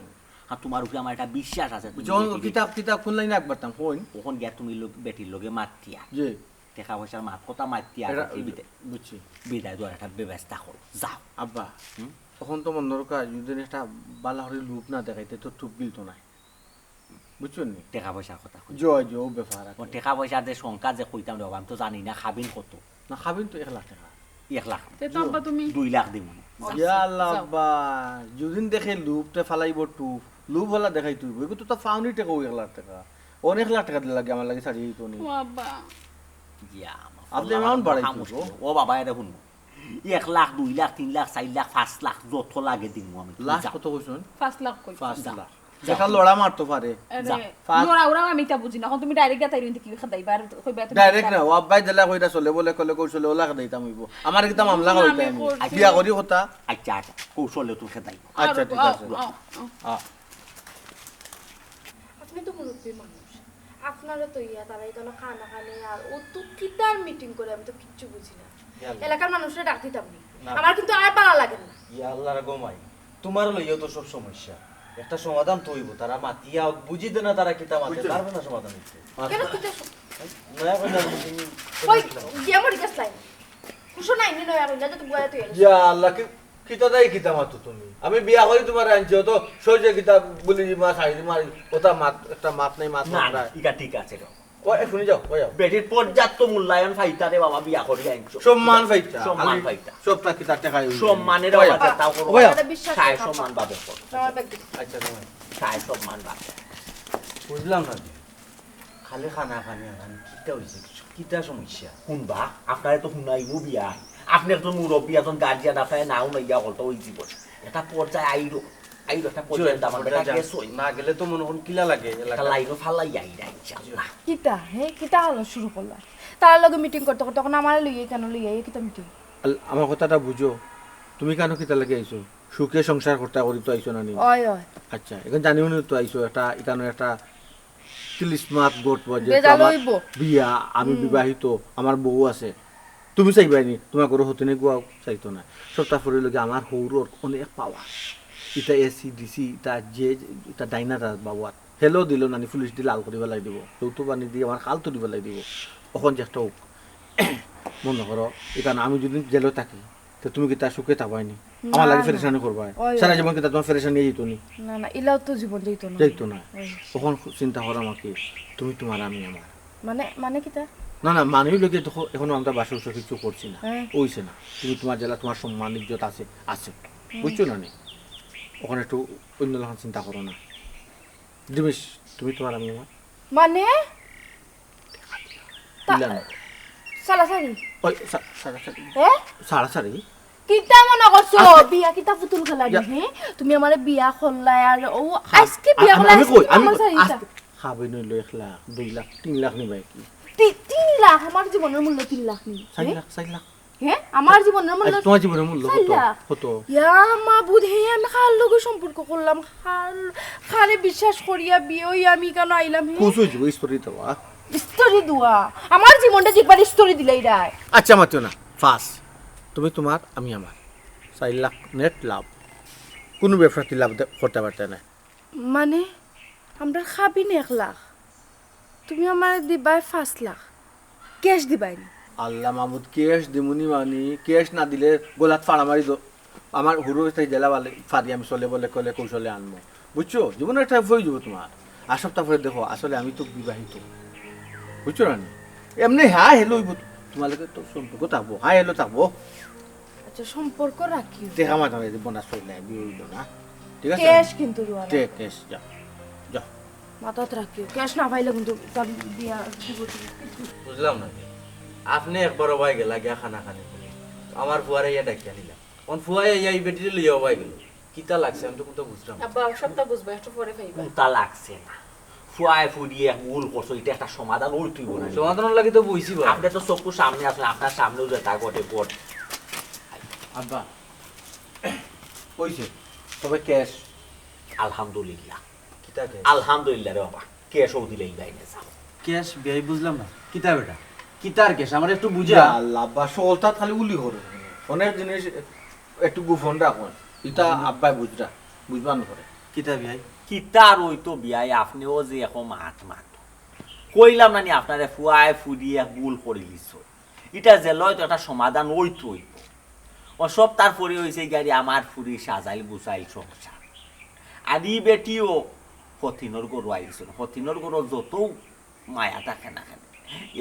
আর তোমার উপরে আমার একটা বিশ্বাস আছে, তুমি বুঝছো, অখন বেটি কিতাব, কিতাব কোন লাইনে আগ বাড়তাম, কইন? অখন গিয়া তুমি লোক, বেটির লগে মাতিয়া। জি। টেকা পয়সার মাত কথা মাতিয়া, এটা, আর কি বিদায়, বুঝছি। বিদায় দেওয়ার একটা ব্যবস্থা করো, যাও। আব্বা, হুম? অখন তো মনে রাখো, যদি একটা বালা করে লোভ না দেখাইতে তো টুপ গিলতো নায়। বুঝছো নি? টেকা পয়সার কথা কই। জি, জি, ও ব্যাপার আর ও কি। টেকা পয়সার যে সংখ্যা যে কইতাম রে বাবা, আমি তো জানি না খাবিন কত। না, খাবিন তো এক লাখ টাকা। এক লাখ। তে তো আব্বা তুমি দুই লাখ দিমু নে। ইয়া আল্লাহ আব্বা, যুদিন দেখে লুপ তে ফালাইবো টুপ, লুপ অলা দেখাইতো অইবো। এগু তো তা ফাউনি টেকা অউ এক লাখ টেকা। অনেক লাখ টেকা দিলে লাগে আমার লাগি ছাড়ি অইতো নি। ও আব্বা। ইয়া, আমার আপনি অলা amount বাড়াই খামোশ দিবো। কি? ও বাবা, এরে হুনো। এক লাখ, দুই লাখ, তিন লাখ, চাইর লাখ, পাঁচ লাখ যত লাগে দিমু আমি। তুমি লাস্ট যাও। কত কইছইন? পাঁচ লাখ কইছি। পাঁচ লাখ। দেখা লড়া মারতো পারে। আরে, যা। পাঁচ লড়া ওরা আমি ইতা বুঝি না। অখন তুমি ডাইরেক্ট গিয়া তাইরে ইনতে কি খেদাইবা? আর কইবা তুমি ডাইরেক্ট না, ও আব্বায় দিলা কইরা চলে বলে কলে কৌশলে ওলা খেদাইতাম অইবো। আমার কিতা মামলা আমি করতাম আমি? করছি। বিয়া করি কথা। আচ্ছা, আচ্ছা, কৌশলে তুমি খেদাই। আচ্ছা, আর, ঠিক আও, আছে। আও, আও। আ। আপনি তো মুরব্বী মানুষ, আপনারা তো ইয়া তারা এখানে কানাকানি আর ও তো কিতার মিটিং করে, আমি তো কিচ্ছু বুঝি না। ইয়া আল্লাহ। এলাকার মানুষরে ডাক দিতাম নি। না। আমার কিন্তু আর ভালা লাগে না। ইয়া আল্লাহ রে গো মাই, তোমার লইয়াও তো সব সমস্যা, একটা সমাধান তো অইবো। তারা মাতিয়া বুঝি দে না, তারা কিতা মাতে, বুঝতে তার না সমাধান অইতো। কেন কিতা স- নয়া কথা আমি তুমি কই, গিয়া মরি গেছলাই। খুশো নাই নি নয়া কইলা যে তো বুয়া তুই এলিস। ইয়া আল্লাহ, কি, কিতা দাই কিতা মাতো তুমি? আমি বিয়া করি তোমার আনছি, অত সহজে কিতা বলি যে মা সাইড মারি, ওটা মাত, একটা মাত নাই, মাত না, না, মাতরা। ইটা ঠিক আছে গো। ওই, এ, শুনি যাও, ওই যাও। বেটির পর্যাপ্ত মূল্যায়ন পাইতা রে বাবা, বিয়া করি আনছো। সম্মান পাইতা। সম্মান আমি পাইতা। সবটা কিতা টেকাই অইবো। সম্মানের ওই যাও। অভাবে তাও করো। ওই যাও। দাদা, বিশ্বাস সায় করো। সম্মান ভাবে করো। আমার ব্যাগ দিন। আচ্ছা, তোমার। সায় সম্মান ভাবে। বুঝলাম না। খালি কানাকানি, কানাকানি, কিতা অইছে? কিতা সমস্যা? হুনবা, আপনারে তো হুনাইবো বিয়া। আপনি একজন মুরব্বী, একজন গার্জিয়ান, আপনারে না হুনাইয়া হকলতা অই জীবন। একটা পর্যায়ে আইরো, আইরো একটা পর্যায়ে পর্যায়ে দামান বেটা পর্যায়ে গেছইন। না গেলে তো মনে করুন কিলা লাগে একটা এলাকা। লাইনও ফালাই আইরা, ইনশাআল্লাহ। কিতা, হে? কিতা আলো শুরু করলা? তার লগে মিটিং করতে করতে অখন আমারে লইয়া কেন লইয়া, এ কিতা মিটিং? আল-, আমার কথাটা বুঝো, তুমি কেন কিতা লাগে আইছো? সুখে সংসার করতে করি তো আইছো না নি? অয়, অয়। আচ্ছা, এখন জানিও না তো আইছো, একটা, এখানে একটা তিলিসমাত ঘটবো যে বেজাল আমার অইবো। বিয়া, আমি হুম। বিবাহিত, আমার বউ আছে। তুমি চাইবায় নি, তোমার ঘরো হতিনে গুয়াও চাইতো না। সবটা পরে লগে আমার হৌরর অনেক পাওয়ার। ইটা এসি, ডিসি, ইটা যে, ইটা ডাইনার বাবুয়াত। হেলো দিল নানি পুলিশ দি লাল করি বেলাই দিব। যৌতুক বানি দি আমার খাল তুলি বেলাই দিব। অখন যে একটা হোক। মনে করো, এখানে আমি যদি জেলো থাকি, তো তুমি কিতা সুখে থাকবায় নি? আমার না, লাগি না। পেরেশানি করবায়? ওই, সারা ওই। জীবন কিতা তোমার পেরেশানি যাইতো নি? না, না, ইলাও তো জীবন যাইতো না। যাইতো না। ওই। অখন চিন্তা করো আমাকে, তুমি তোমার, আমি আমার। মানে, মানে কিতা? না, না, মানে অইলো কি, দেখো, এখনো আমরা বাসর উসর কিছু করছি না। হ্যাঁ। অইছে না। তুমি তোমার জেলা, তোমার সম্মান ইজ্জত আছে, আছে। হুম। বুঝছো না নি? অখন একটু অন্য রকম চিন্তা করো না। জিনিস, তুমি তোমার, আমি আমার। মানে? তা-, ইলা না। সালাসালি। ওই, সা-, সালাসালি। হ্যাঁ? সালাসালি? কিতা মনে করছো? আচ্ছা। বিয়া কিতা পুতুল খেলা নি, ইয়া। হ্যাঁ? তুমি আমারে বিয়া করলায় আর ও হ্যাঁ, আজকে বিয়া আ-, আমি, করলায়, আমি আজকে কই, বিয়া আমি করলায়, কই, সালাসালি ইতা। আজকে খাবে নইলো এক লাখ, দুই লাখ, তিন লাখ নিবায় কি? তি-, তিন লাখ, আমার জীবনের মূল্য তিন লাখ নি, চার হ্যাঁ? লাখ, চার লাখ। হ্যাঁ? আমার জীবনের মূল্য আচ্ছা, কত? তোমার জীবনের মূল্য চার কত? লাখ। কত? ইয়া মাবুদ, হে আমি কার লগে সম্পর্ক করলাম? কার, কারে বিশ্বাস করিয়া বিয়া অইয়া আমি কেন আইলাম, হে? খুশ অই যাবো, story দেওয়া। Story দেওয়া? আমার জীবনটা যে একবার story দিলাই রায়। আচ্ছা, মাতিও না, ফাঁস। তুমি তোমার, আমি আমার। চার লাখ net লাভ। কোনো ব্যবসাতে লাভ দে-, করতে পারতে না। মানে, আমরার কাবিন এক লাখ, তুমি আমারে দিবায় পাঁচ লাখ, cash দিবায় নি? আল্লাহ মাবুদ, cash দিমুনি মানি, cash না দিলে গলাত ফাড়া মারি দ-, আমার হুরু তাই জেলা বালে ফাদি আমি চলে বলে কলে কৌশলে আনমু। বুঝছো? জীবনে একটা হয়ে যাবো তোমার। আর সপ্তাহ পরে দেখো, আসলে আমি তো বিবাহিত। বুঝছো না নি? এমনি হ্যাঁ hello হইব, তোমার লগে তো সম্পর্ক থাকবো, হ্যাঁ hello থাকবো। আচ্ছা, সম্পর্ক রাখিও। দেখা মাথা হইতে বোনাস হইলে বিয়ে হইল না, ঠিক আছে? Cash কিন্তু দেওয়া তে লাগবে। Cash, যা, যা। মাথাত রাখিও, cash না পাইলে কিন্তু তার বিয়া দিব তুমি। বুঝলাম না যে, আপনি একবার ওবায় গেলা গিয়া খানা খানি করে, আমার ফুয়ারে ইয়া ডাকিয়া নিলাম, অন ফুয়ায় ইয়া এই বেটিরে লইয়া ওবায় গেল। কিতা লাগছে আমি তো কোনটা বুঝলাম না। আব্বা, সবটা বুঝবা, একটু পরে পাইবা। কোনটা লাগছে না? ফুয়ায় ফুড়িয়ে এক ভুল করছো, এটা একটা সমাধান ওই তুই বলে। সমাধান লাগি তো বইছি ভাই। আপনি তো চক্ষু সামনে আছেন, আপনার সামনেও যেটা ঘটে ঘট। আব্বা, কইছে, তবে cash। আলহামদুলিল্লাহ। কিতা cash? আলহামদুলিল্লাহ রে বাবা, cash ও দিলে ইবাই নে যাও। Cash বিয়াই বুঝলাম না, কিতা বেটা? কিতার cash? আমার একটু বুঝা। ইয়া আল্লাহ, আব্বা, সলতাত খালি উলি করো। অনেক জিনিস একটু গোপন রাখো। ইতা আব্বায় বুঝরা, বুঝবা না করে। কিতা বিয়াই? কিতার ওই তো বিয়াই, আপনিও যে এখন মাত মাত। কইলাম না নি আপনারে ফুয়ায় ফুড়িয়ে এক ভুল করি দিছো। ইটা যে লয় তো একটা সমাধান ওই তো হইব। ও সব তারপরে হইছে গাড়ি আমার ফুড়ি সাজাইল গুছাইল সংসার। আর ই বেটিও হতিনর ঘরো আইছইন। হতিনর ঘরো যত মায়া থাকে না কেন,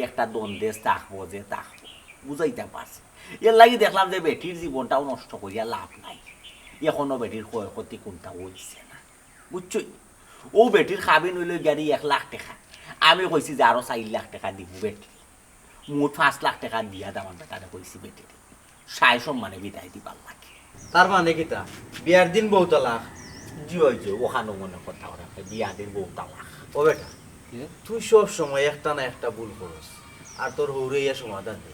একটা দন্দেশ থাকবো যে থাকবো। বুঝাইতাম পারছি। এর লাগি দেখলাম যে বেটির জীবনটাও নষ্ট করিয়া লাভ নাই। এখনো বেটির ক্ষয় ক্ষতি কোনটা হইছে না, বুঝছই? ও বেটির কাবিন অইলো গিয়া এক লাখ টেকা, আমি কইছি যে আরো চাইর লাখ টেকা দিমু বেটি। মোট পাঁচ লাখ টেকা দিয়া দামান বেটারে কইছি বেটিরে সায় সম্মানে বিদায় দিবার লাগি। তার মানে কিতা? বিয়ার দিন বউ তালাক? জি অয়, জি, ওখানো মনে কথা ওরা, বিয়ার দিন বউ তালাক। ও বেটা, তুই সব সময় একটা না একটা ভুল করস, আর তোর হউরে ইয়া সমাধান দে।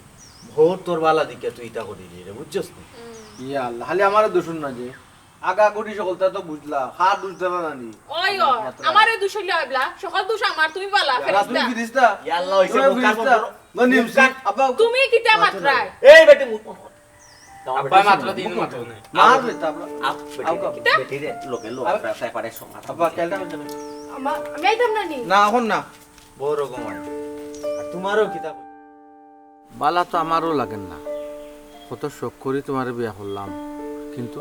হউর তোর বালা দিকে তুই ইতা করিলি রে, বুঝছস নি? ইয়া আল্লাহ, খালি আমারে দোষ না যে, আগা গুটি সকলতা তো বুঝলা, কার দোষ দিলা না নি? ওই, ওই, মাত্র আমারে দোষ অইলে অইবলা, সকল দোষ আমার, তুমি বালা, রাসুল ফেরেশতা। ফিরিস্তা। ইয়া আল্লাহ, অইছে তুমি মুখ আর ফিরিস্তা। বন্ধ করো। না, নিমছি। মুখ আর আব্বা, তুমি কিতা মাত্রায়? এই বেটি, মুখ বন্ধ করো। আব্বা মাত্রা দিন মাত্রা নাই। মার বেটা, আব্বা। আপ, বেটি, আও, আও। কিতা? বেটি রে, লগে লো, আব্বা। রাস্তায় পারে সমাধান আব্বা, দিছে। খেয়ালটা করতে হবে। আমা-, আমি আইতাম না নি। না, এখন না। বড় ঘুমায়। আর তোমারও কিতা? বালা তো আমারও লাগের না, কত শখ করি তোমারে বিয়া করলাম, কিন্তু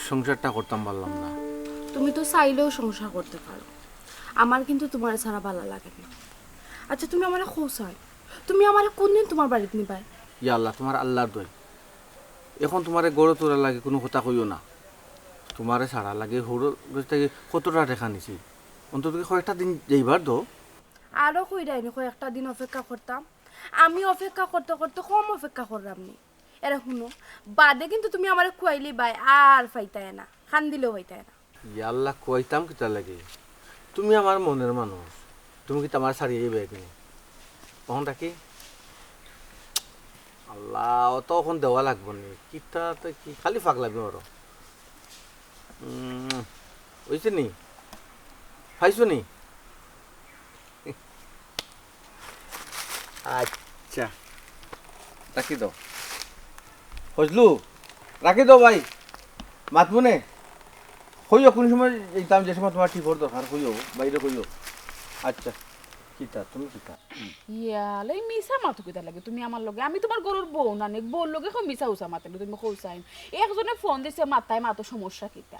সংসারটা করতাম পারলাম না। তুমি তো চাইলেও সংসার করতে পারো, আমার কিন্তু তোমার ছাড়া বালা লাগের না। আচ্ছা, তুমি আমারে কও চাই, তুমি আমারে কোনদিন তোমার বাড়িত নিবায়? ইয়া আল্লাহ, তোমার আল্লাহর দোয়াই, এখন তোমারে ঘরো তোরার লাগি কুনু কথা কইও না। তোমারে ছাড়া লাগি হউর গেছ থাকি কতটা টেকা নিছি, অন্তত কয়েকটা দিন যাইবার দো। আরো কইরায়নি কয়েকটা দিন অপেক্ষা করতাম। আমি অপেক্ষা করতে করতে কম অপেক্ষা করলাম নি। এরে হুনো, বাদে কিন্তু তুমি আমারে খুয়াইলিবায়, আর পাইতায় না, কান্দিলেও পাইতায় না। ইয়াল্লা, খুয়াইতাম কিতা লাগি? তুমি আমার মনের মানুষ, তুমি কিতা আমারে ছাড়িয়া যাইবায় নি? অখন ডাকি? আল্লাহ, অত অখন দেওয়া লাগবো নি, কিতা তো কি খালি ফাগলামি করো। উম, অইছে নি? পাইছো নি? আচ্ছা, রাখি দেও। ফজলু, রাখি দেও ভাই। মাতমুনে, কইও কুন সময় যাইতাম, যে সময় তোমার টিপর দরকার, কইও, বাইরে কইও। আচ্ছা, কিতা, তুমি কিতা? ইয়ালে, মিছা মাতো কিতা লাগি তুমি আমার লগে? আমি তোমার ঘরর বউ না নি, বউর লগে কও মিছা উছা মাতে না, তুমি কও চাইন। একজনে ফোন দিছে, মাততায় মাতো, সমস্যা কিতা?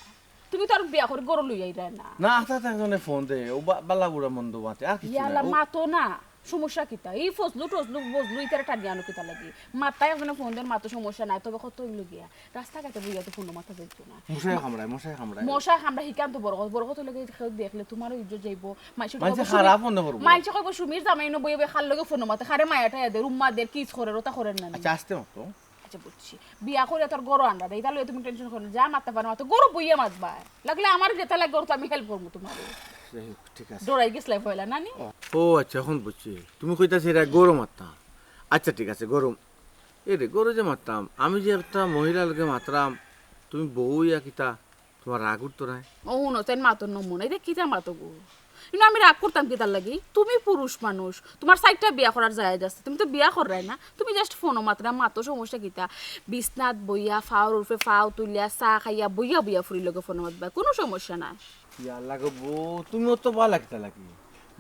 তুমি তো আর বিয়া করি ঘরো লই আইরায় না। না, আচ্ছা, আচ্ছা, একজনে ফোন দে, ও বা-, বালা বুড়া মন্দ মাতে, আর কিছু ইয়ালা না, ও মাতো না, সমস্যা কিতা? এই ফজলু টজলু বজলু ইতারে টানি আনো কিতা লাগি? মাততায় একজনে ফোন দের, মাতো, সমস্যা নাই, তবে কত অইলো গিয়া? রাস্তাঘাটে বইয়া তো ফোনো মাতা যাইতো না। মশায় কামড়ায়, মশায় কামড়ায়। মশায় কামড়ায়, হিকান তো বড় কথা, বড় কথা অইলো গিয়া কেউ দেখলে তোমারও ইজ্জত যাইবো, মাইনষে মাইনষে কইবো সুমির, খারাপ মনে করবো। মাইনষে কইবো সুমির জামাই ইনো বইয়া বইয়া কার লগে ফোনো মাতে, কারে মায়া টায়া দের, উম্মা দের, কিস করের, ওতা করের না নি। আচ্ছা, আস্তে মাতো। আচ্ছা, বুঝছি। বিয়া করিয়া তোর ঘরো আনরা দে, ইতা লইয়া তুমি টেনশন করো না। যা মাততা পারো মাতো, ঘরো বইয়া মাতবায়। লাগলে আমার যেতা লাগে, অতা আমি হেল্প করমু তোমারে। যাই হোক, ঠিক আছে। ডরাই গেছলায় পয়লা, না নি? ও আচ্ছা, অখন বুঝছি। তুমি কইতাছো এরা ঘরো মাততাম। আচ্ছা, ঠিক আছে, ঘরো। এরে, ঘরো যে মাততাম, আমি যে একটা মহিলার লগে মাতরাম, তুমি বউ ইয়া কিতা? তোমার রাগ উঠতো নায়? ও হুনো, তাইন মাতর নমুনা, ইতা কিতা মাতো গো? কিন্তু আমি রাগ করতাম কিতার লাগি? তুমি পুরুষ মানুষ, তোমার চাইরটা বিয়া করার জায়েজ আছে, তুমি তো বিয়া কররায় না, তুমি just ফোনো মাতরায়, মাতো, সমস্যা কিতা? বিছনাত বইয়া, ফাওর উপরে ফাও তুলিয়া, চা খাইয়া, বইয়া বইয়া ফুরির লগে ফোনো মাতবায়, কুনু সমস্যা নাই। ইয়াল্লা গো বউ, তুমি অত বালা কিতার লাগি?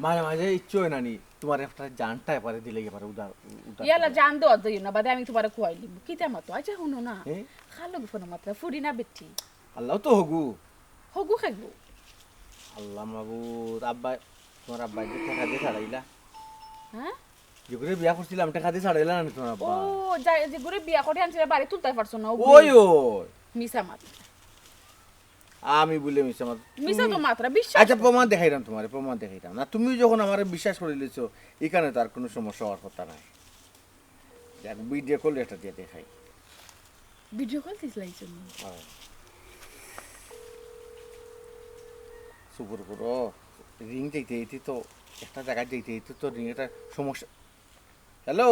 মাঝে মাঝে ইচ্ছে অয় না নি, তোমার একটা জানটা এবারে দিলে এবারে উদার, উদার ইয়াল্লা, করে। জান দেওয়াত যাইও না, বাদে আমি তোমারে খুয়াইলিমু। কিতা মাতো? আচ্ছা, হুনো না, এ? কার লগে ফোনো মাতরায়, ফুরি না বেটি? আল্লাহ তো হগু। হগু খাইবো। আল্লাহ মাবুদ, আব্বা, তোমার আব্বা যে টেকা দিয়া ছাড়াইলা। হ্যাঁ? যেগুরে বিয়া করছিলাম, টেকা দিয়া ছাড়াইলা না তোমার আব্বা? ও, যা-, যেগুরে বিয়া করি আনছিলে, বাড়ি তুলতায় পারছো না, ওগুরে। ওই, ওই। মিছা মাত। আমি বুলে মিছা মাত-, মিছা তো তুমি মাতরা, বিশ্বাস আচ্ছা, করো। প্রমাণ দেখাইরাম তোমারে, প্রমাণ দেখাইরাম। না, তুমি যখন আমারে বিশ্বাস করিলিছো, ইখানে তো আর কুনু সমস্যা অওয়ার কথা নাই। যাক, ভিডিও কল একটা দিয়া দেখাই। ভিডিও কল দিছলায় তুমি? অয়। সবুর করো, রিং যাইতে যাইতে তো, একটা জাগাত যাইতে যাইতে তো রিং একটা সমস্যা। হ্যালো?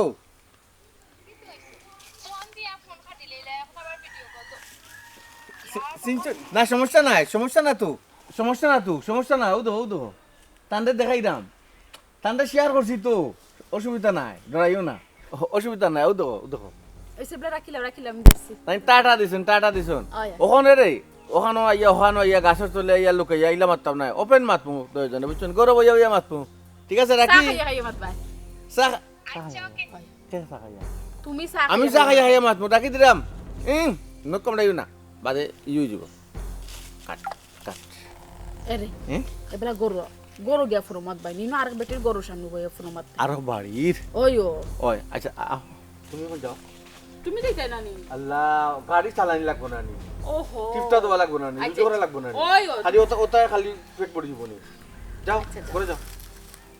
ফোন দিয়া ফোন কাটিলে, এখন আবার ভিডিও কল তো। সি-, সিনচু-, না, সমস্যা নাই, সমস্যা না তো, সমস্যা না তো, সমস্যা না, অউ দেখো, অউ দেখো। তানরে দেখাইরাম। তানরে শেয়ার করছি তো, অসুবিধা নাই, ডরাইও না। অ-, অসুবিধা নাই, অউ দেখো, অউ দেখো। এই সেবলা রাখিলাম, রাখিলাম, আমি দেখছি। তাইন টাটা দিছইন, টাটা দিছইন। অয়। অখানো রে, অখানো আইয়া, অখানো আইয়া, গাছর তলে আইয়া লুকাইয়া, ইলা মাততাম নায়। ওপেন মাতমু, দুইজনে, বুঝছইন? ঘরো বইয়া বইয়া মাতমু। ঠিক আছে, চা রাখি? খাইয়া খাইয়া মাতবায়। চা খা-, আচ্ছা, ওকে। কে চা খাইয়া? তুমি চা আমি খাইয়া চা খাইয়া খাইয়া মাতমু, ডাকি দিরাম। ইম, নখ কামড়াইও না। বাদে ই অই যিবো। কাট। কাট। এরে, হুম? এবেলা ঘরো, ঘরো গিয়া ফোনো মাতবায় নি, ইনো আরেক বেটির ঘরর সামনে বইয়া ফোনো মাত। আরো বাড়ির? ওই ও। ওই, আচ্ছা, আ, আ, তুমি এখন যাও। তুমি যাইতায় না নি? আল্লাহ, গাড়ি চালানি লাগবো না নি? ওহো। টিপটা দেওয়া লাগবো না নি? আচ্ছা, রুজু করা লাগবো না নি? ওই, ওই। খালি ওটা, ওটায় খালি পেট ভরি যাবো নি। যাও, আচ্ছা, যাও। করে যাও।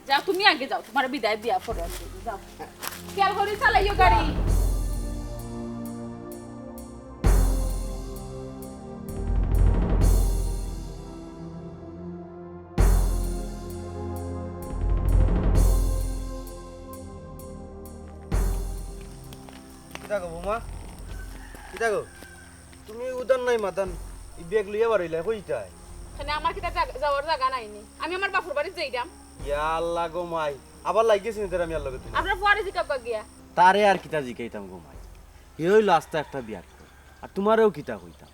যাও, তুমি আগে যাও, তোমার বিদায় দিয়া পরে আমি যাইমু। যাও, খেয়াল করি চালাইও গাড়ি। কিতা গো বৌমা? কিতা গো? তুমি উদান নাই মাদান, ই ব্যাগ লইয়া বারইলায়, কই যাইতায়? এখানে আমার কিতা জাগ- যাওয়ার জাগা নাই নি? আমি আমার বাপর বাড়িত যাইরাম। ইয়া আল্লাহ গো মাই, আবার লাগিগেছে নি তার আমি আর লগে তুমি? আপনার ফুয়ারে জিকাউক্কা গিয়া। তারে আর কিতা জিকাইতাম গো মাই, হে অইলো আস্তা একটা বিয়াক্কল। আর তুমারেও কিতা কইতাম,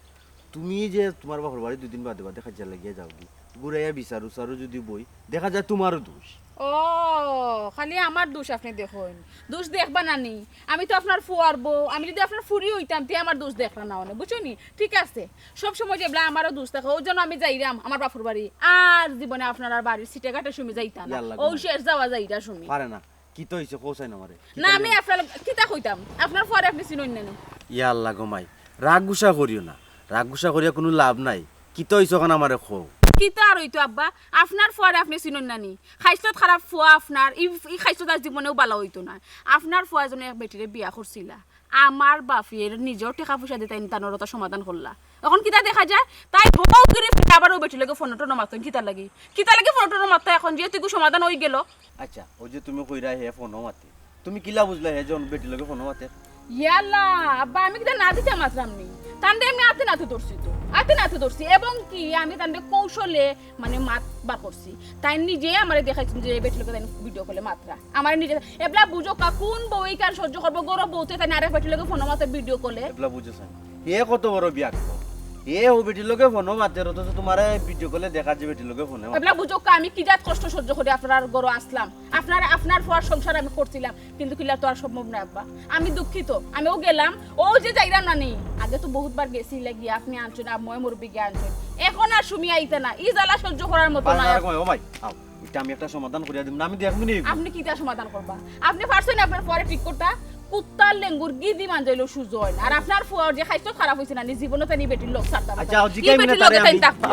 তুমি যে তুমার বাপর বাড়ি দুদিন বাদে বাদে কাজিয়া লাগিয়া যাওগি, ঘুরাইয়া বিচার উচারও যুদি বই, দেখা যায় তুমারও দুষ। ও, খালি আমার দুষ আপনে দেখইন? দুষ দেখবা না নি? আমি তো আপনার ফুয়ার বউ, আমি যুদি আপনার ফুরি অইতাম, তে আমার দুষ দেখরা না অনে, বুঝছো নি? ঠিক আছে, সব সময় যেবলা আমারও দুষ থাকে, অউ জন্য আমি যাইরাম আমার বাপর বাড়ি, আর জীবনে আপনারার বাড়ির সিটে ঘাটে সুমি যাইতাম না, ইয়াল্লা অউ গো। শেষ যাওয়া যাইরা সুমি। পারে না, কিতা অইছে কও চাইন আমারে? না, আমি আপনার কিতা কইতাম, আপনার ফুয়ারে আপনে চিনইন না নি? ইয়া আল্লাহ গো মাই, রাগ গুসা করিও না, রাগ গুসা করিয়া কুনু লাভ নাই। কিতা অইছে অখান আমারে কও। কিতা আর অইতো আব্বা, আপনার ফুয়ারে আপনে চিনইন না নি? খাইছলত খারাপ ফুয়া আপনার, ই, ই খাইছলত আর জীবনেও বালা অইতো না। আপনার ফুয়ায় যেন এক বেটিরে বিয়া করছিলা, আমার বাপে নিজর টেকা পয়সা দি তাইন তানর অতা সমাধান করলা। অখন কিতা দেখা যায়, তাই হউ গিরি ফিরে আবার অউ বেটির লগে ফোনো টোনো মাতইন, কিতার লাগি? কিতার লাগি ফোনো টোনো মাততা অখন, যেহেতু ইগু সমাধান অইগেলো? আচ্ছা, অউ যে তুমি কইরায় হে ফোনো মাতে, তুমি কিলা বুঝলায় হে জন বেটির লগে ফোনো মাতের? ইয়াল্লা, আব্বা, আমি কিতা না দিতা মাতরাম নি? তানরে আমি আতে নাতে ধরছি তো, আতে নাতে ধরছি। এবং কি, আমি তানরে কৌশলে মানে মাত বার করছি। তাইন নিজে আমারে দেখাইছইন যে বেটির লগে তাইন ভিডিও কলে মাতরা। আমারে নিজে, এবলা বুঝউক্কা, কুন বউ ইখান সহ্য করবো? ঘরো বউতে তাইন আরেক বেটির লগে ফোনো মাতে ভিডিও কলে। এবলা বুঝো চাইন, হে কত বড় বিয়াক্কল, হে অউ বেটির লগে ফোনো মাতের, অথচ তুমারে ভিডিও কলে দেখার যে বেটির লগে ফোনো মাতে। এবলা বুঝউক্কা, আমি কি জাত কষ্ট সহ্য করি আপনার ঘরো আছলাম, আপনার, আপনার ফুয়ার সংসার আমি করছিলাম, কিন্তু কিলা তো আর সম্ভব নায় আব্বা। আমি দুঃখিত, আমিও গেলাম, অউ যে যাইরাম না নি, আগে তো বহুতবার গেছি, ইলা গিয়া আপনে আনছইন, আর ময় মুরব্বি গিয়া আনছইন, অখন আর সুমি আইতা না, ই জ্বালা সহ্য করার মতো নায়। ও মাই, আও, ইটা আমি একটা সমাধান করিয়া দিমু না, আমি দেখমু নি। আপনে কিতা সমাধান করবা? আপনে পারছইন আপনার ফুয়ারে ঠিক করতা? কুত্তার লেঙ্গুর গিদি মাঞ্জাইলেও সুজা অয় না। আর আপনার ফুয়ার যে খাইছলত খারাপ অইছে না নি, জীবনও তাইন ই বেটির লগ ছাড়তা না। আও, ই জিকাই বেটির লগে তাইন থাকবা।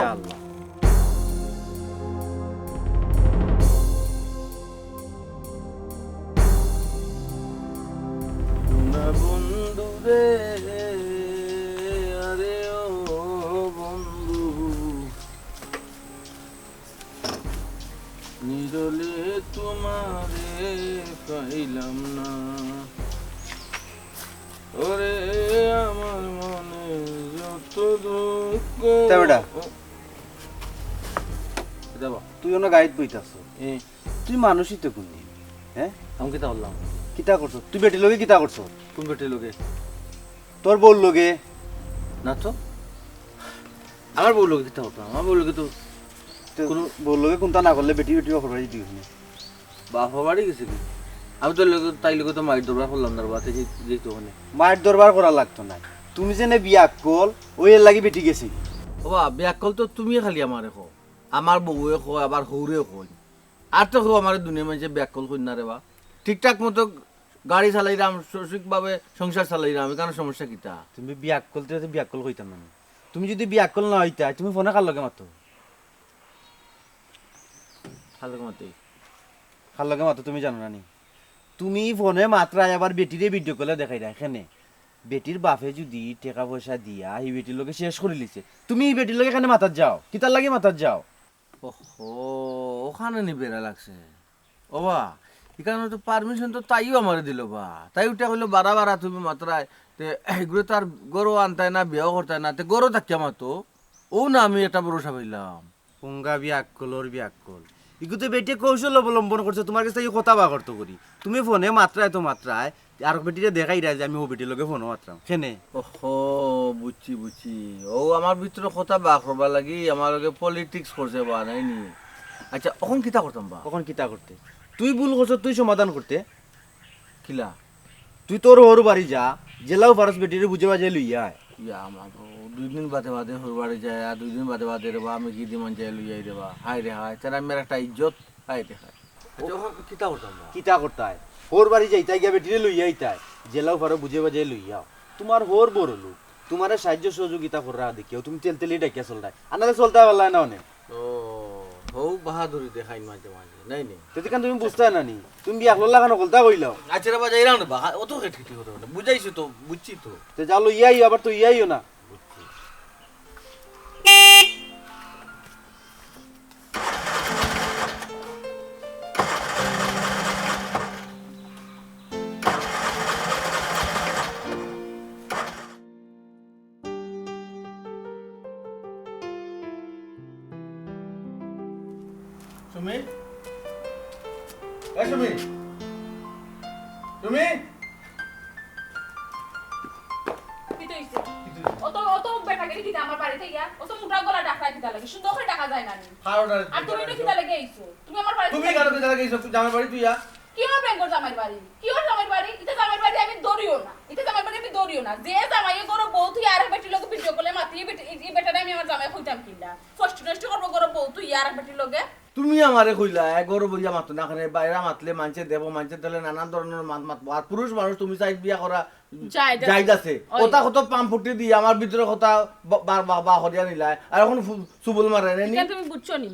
না বন্ধু রে, আরে ও বন্ধু, নিরলে তোমারে পাইলাম না। ওরে আমার মনে যত দুঃখ। তা বেটা। এ বাবা। তুই অনো গাড়িত বইতাছস। এ। তুই মানুষই তো কুনদিন, হে? আমি কিতা করলাম? কিতা করছস? তুই বেটির লগে কিতা করছস? কুন বেটির লগে? তোর বউর লগে। না তো। আমার বউর লগে কিতা করতাম? আমার বউর লগে তো তো কুনু বউর লগে কুনতা না করলে বেটি বেটি বাপর বাড়ি দিবি নি। বাপর বাড়ি গেছে কি? আমি তো লগে, তাইর লগে তো মাইর দরবার করলাম না রে বা, তে যে-, যেহেতু অখানে। মাইর দরবার করা লাগতো না। তুমি যেনে বিয়াক্কল, অউ এরলাগি বেটি গেছে। ও বা, বিয়াক্কল তো তুমি খালি আমারে কও। আমার বউয়ে কয়, আবার হউরে কয়। আর তো কেউ আমারে দুনিয়ার মাঝে বিয়াক্কল কইন না রে বা। ঠিকঠাক মতো গাড়ি চালাইরাম, সঠিকভাবে সংসার চালাইরাম, ইখানো সমস্যা কিতা? তুমি বিয়াক্কল, তুই তো বিয়াক্কল কইতাম না। তুমি যুদি বিয়াক্কল না অইতায়, তুমি ফোনে কার লগে মাতো? কার লগে মাতো? কার লগে মাতো তুমি জানো না নি? তুমি ফোনে মাতরায়, আবার বেটিরে ভিডিও কলে দেখাইরায়, কেনে? বেটির বাপে যুদি টেকা পয়সা দিয়া হি বেটির লগে শেষ করিলিছে, তুমি হি বেটির লগে কেনে মাতাত যাও? কিতার লাগি মাতাত যাও? ওহো, অখানো নি বেড়া লাগছে। ও বা, ইখানো তো permission তো তাইও আমারে দিলো বা। তাই উঠে কইলো, "বারা বারা তুমি মাতরায়, তে ইগুরে তো আর ঘরো আনতায় না, বিয়াও করতায় না, তে ঘরো থাকিয়া মাতো।" অউ না আমি একটা ভরসা পাইলাম। পুঙ্গা বিয়াক্কলর বিয়াক্কল। ইগু তো বেটিয়ে কৌশল অবলম্বন করছে, তুমার গেছ থাকি কথা বার করতো করি। তুমি ফোনে মাতরায় তো মাতরায়, আরক বেটিরে দেখাইরায় যে আমি হউ বেটির লগে ফোনো মাতরাম। কেনে? ওহো, বুঝছি, বুঝছি। অউ আমার ভিতরে কথা বার করবার লাগি আমার লগে politics করছে বা, নায় নি? আচ্ছা, অখন কিতা করতাম বা? অখন কিতা করতে? তুই ভুল করছস, তুই সমাধান করতে। কিলা? তুই তোর হউর বাড়ি যা, যেলাউ পারস বেটিরে বুঝাই বাজাই লইয়া আয়। ইয়া, আমার তো দুই দিন বাদে বাদে হউর বাড়ি যায়, আর দুই দিন বাদে বাদে রে বা, আমি গিদি মাঞ্জায় লইয়া আই রে বা। হায় রে হায়, তার আমার একটা ইজ্জত, হায় রে হায়। আচ্ছা, অখন কিতা করতাম বা? কিতা করতায়? হউর বাড়ি যাইতায় গিয়া বেটিরে লইয়া আইতায়। যেলাও পারো বুঝে বাজে লইয়াও। তুমার হউর বড় লোক, তুমারে সাহায্য সহযোগিতা কররা দেখিয়াও তুমি তেলতেলি ডাকিয়া চলরায়। আনারে চলতায় পারলায় না অনে। ও, হউ বাহাদুরি দেখাইন মাঝে মাঝে, নাই নি? তে ইখান তুমি বুঝতায় না নি? তুমি বিয়া করলা কেনে হকলতা কইলাও। আচ্ছা রে বাবা, যাইরাম রে বা, অত খেটখেটি করো না। বুঝাইছি তো, বুঝছি তো। তে যাও লইয়া আইও, আবার তো ইয়া আইও না। বুঝছি। সুমি? এ সুমি? সুমি? কিতা অইছে? কিতা অইছে? অত, অত বেটাগিরি কিতা আমার বাড়িত ইয়া? অত মোটা গলা ডাকরায় কিতা লাগি? সুন্দর করি ডাকা যায় না নি? হারো না রে, আর তুমি কিতা লাগি আইছো? তুমি আমার বাড়িত তুমি কিতা লাগি আইছো? তুই জামাইর বাড়িত ইয়া? কিওর বেঙ্গর জামাইর বাড়ি? কিওর জামাইর বাড়ি? ইতা জামাইর বাড়ি আমি ধরিও না। ইতা জামাইর বাড়ি আমি ধরিও না। যে জামাইয়ে ঘরো বউ থুইয়া আরেক বেটির লগে ভিডিও কলে মাতে, ই বেটি-, ই বেটারে আমি আমার জামাই কইতাম কিলা? ফষ্টি নষ্টি করবো ঘরো বউ থুইয়া আরেক বেটির লগে। তুমি আমারে কইলায়, এ ঘরো বইয়া মাতো না কেনে, বাইরা মাতলে মানষে দেখবো, মানষে দেখলে নানান ধরনর মাত মাতবো। আর পুরুষ মানুষ তুমি চাইর বিয়া করা জায়েজ আছে। জায়েজ আছে। ওই। অতা কত পাম্পটি দিয়া আমার ভিতরে কথা বা-, বার বাবা করিয়া নিলায়। আর অখন ফু-, সুবল মারে নি। ইখান তুমি বুঝছো নি?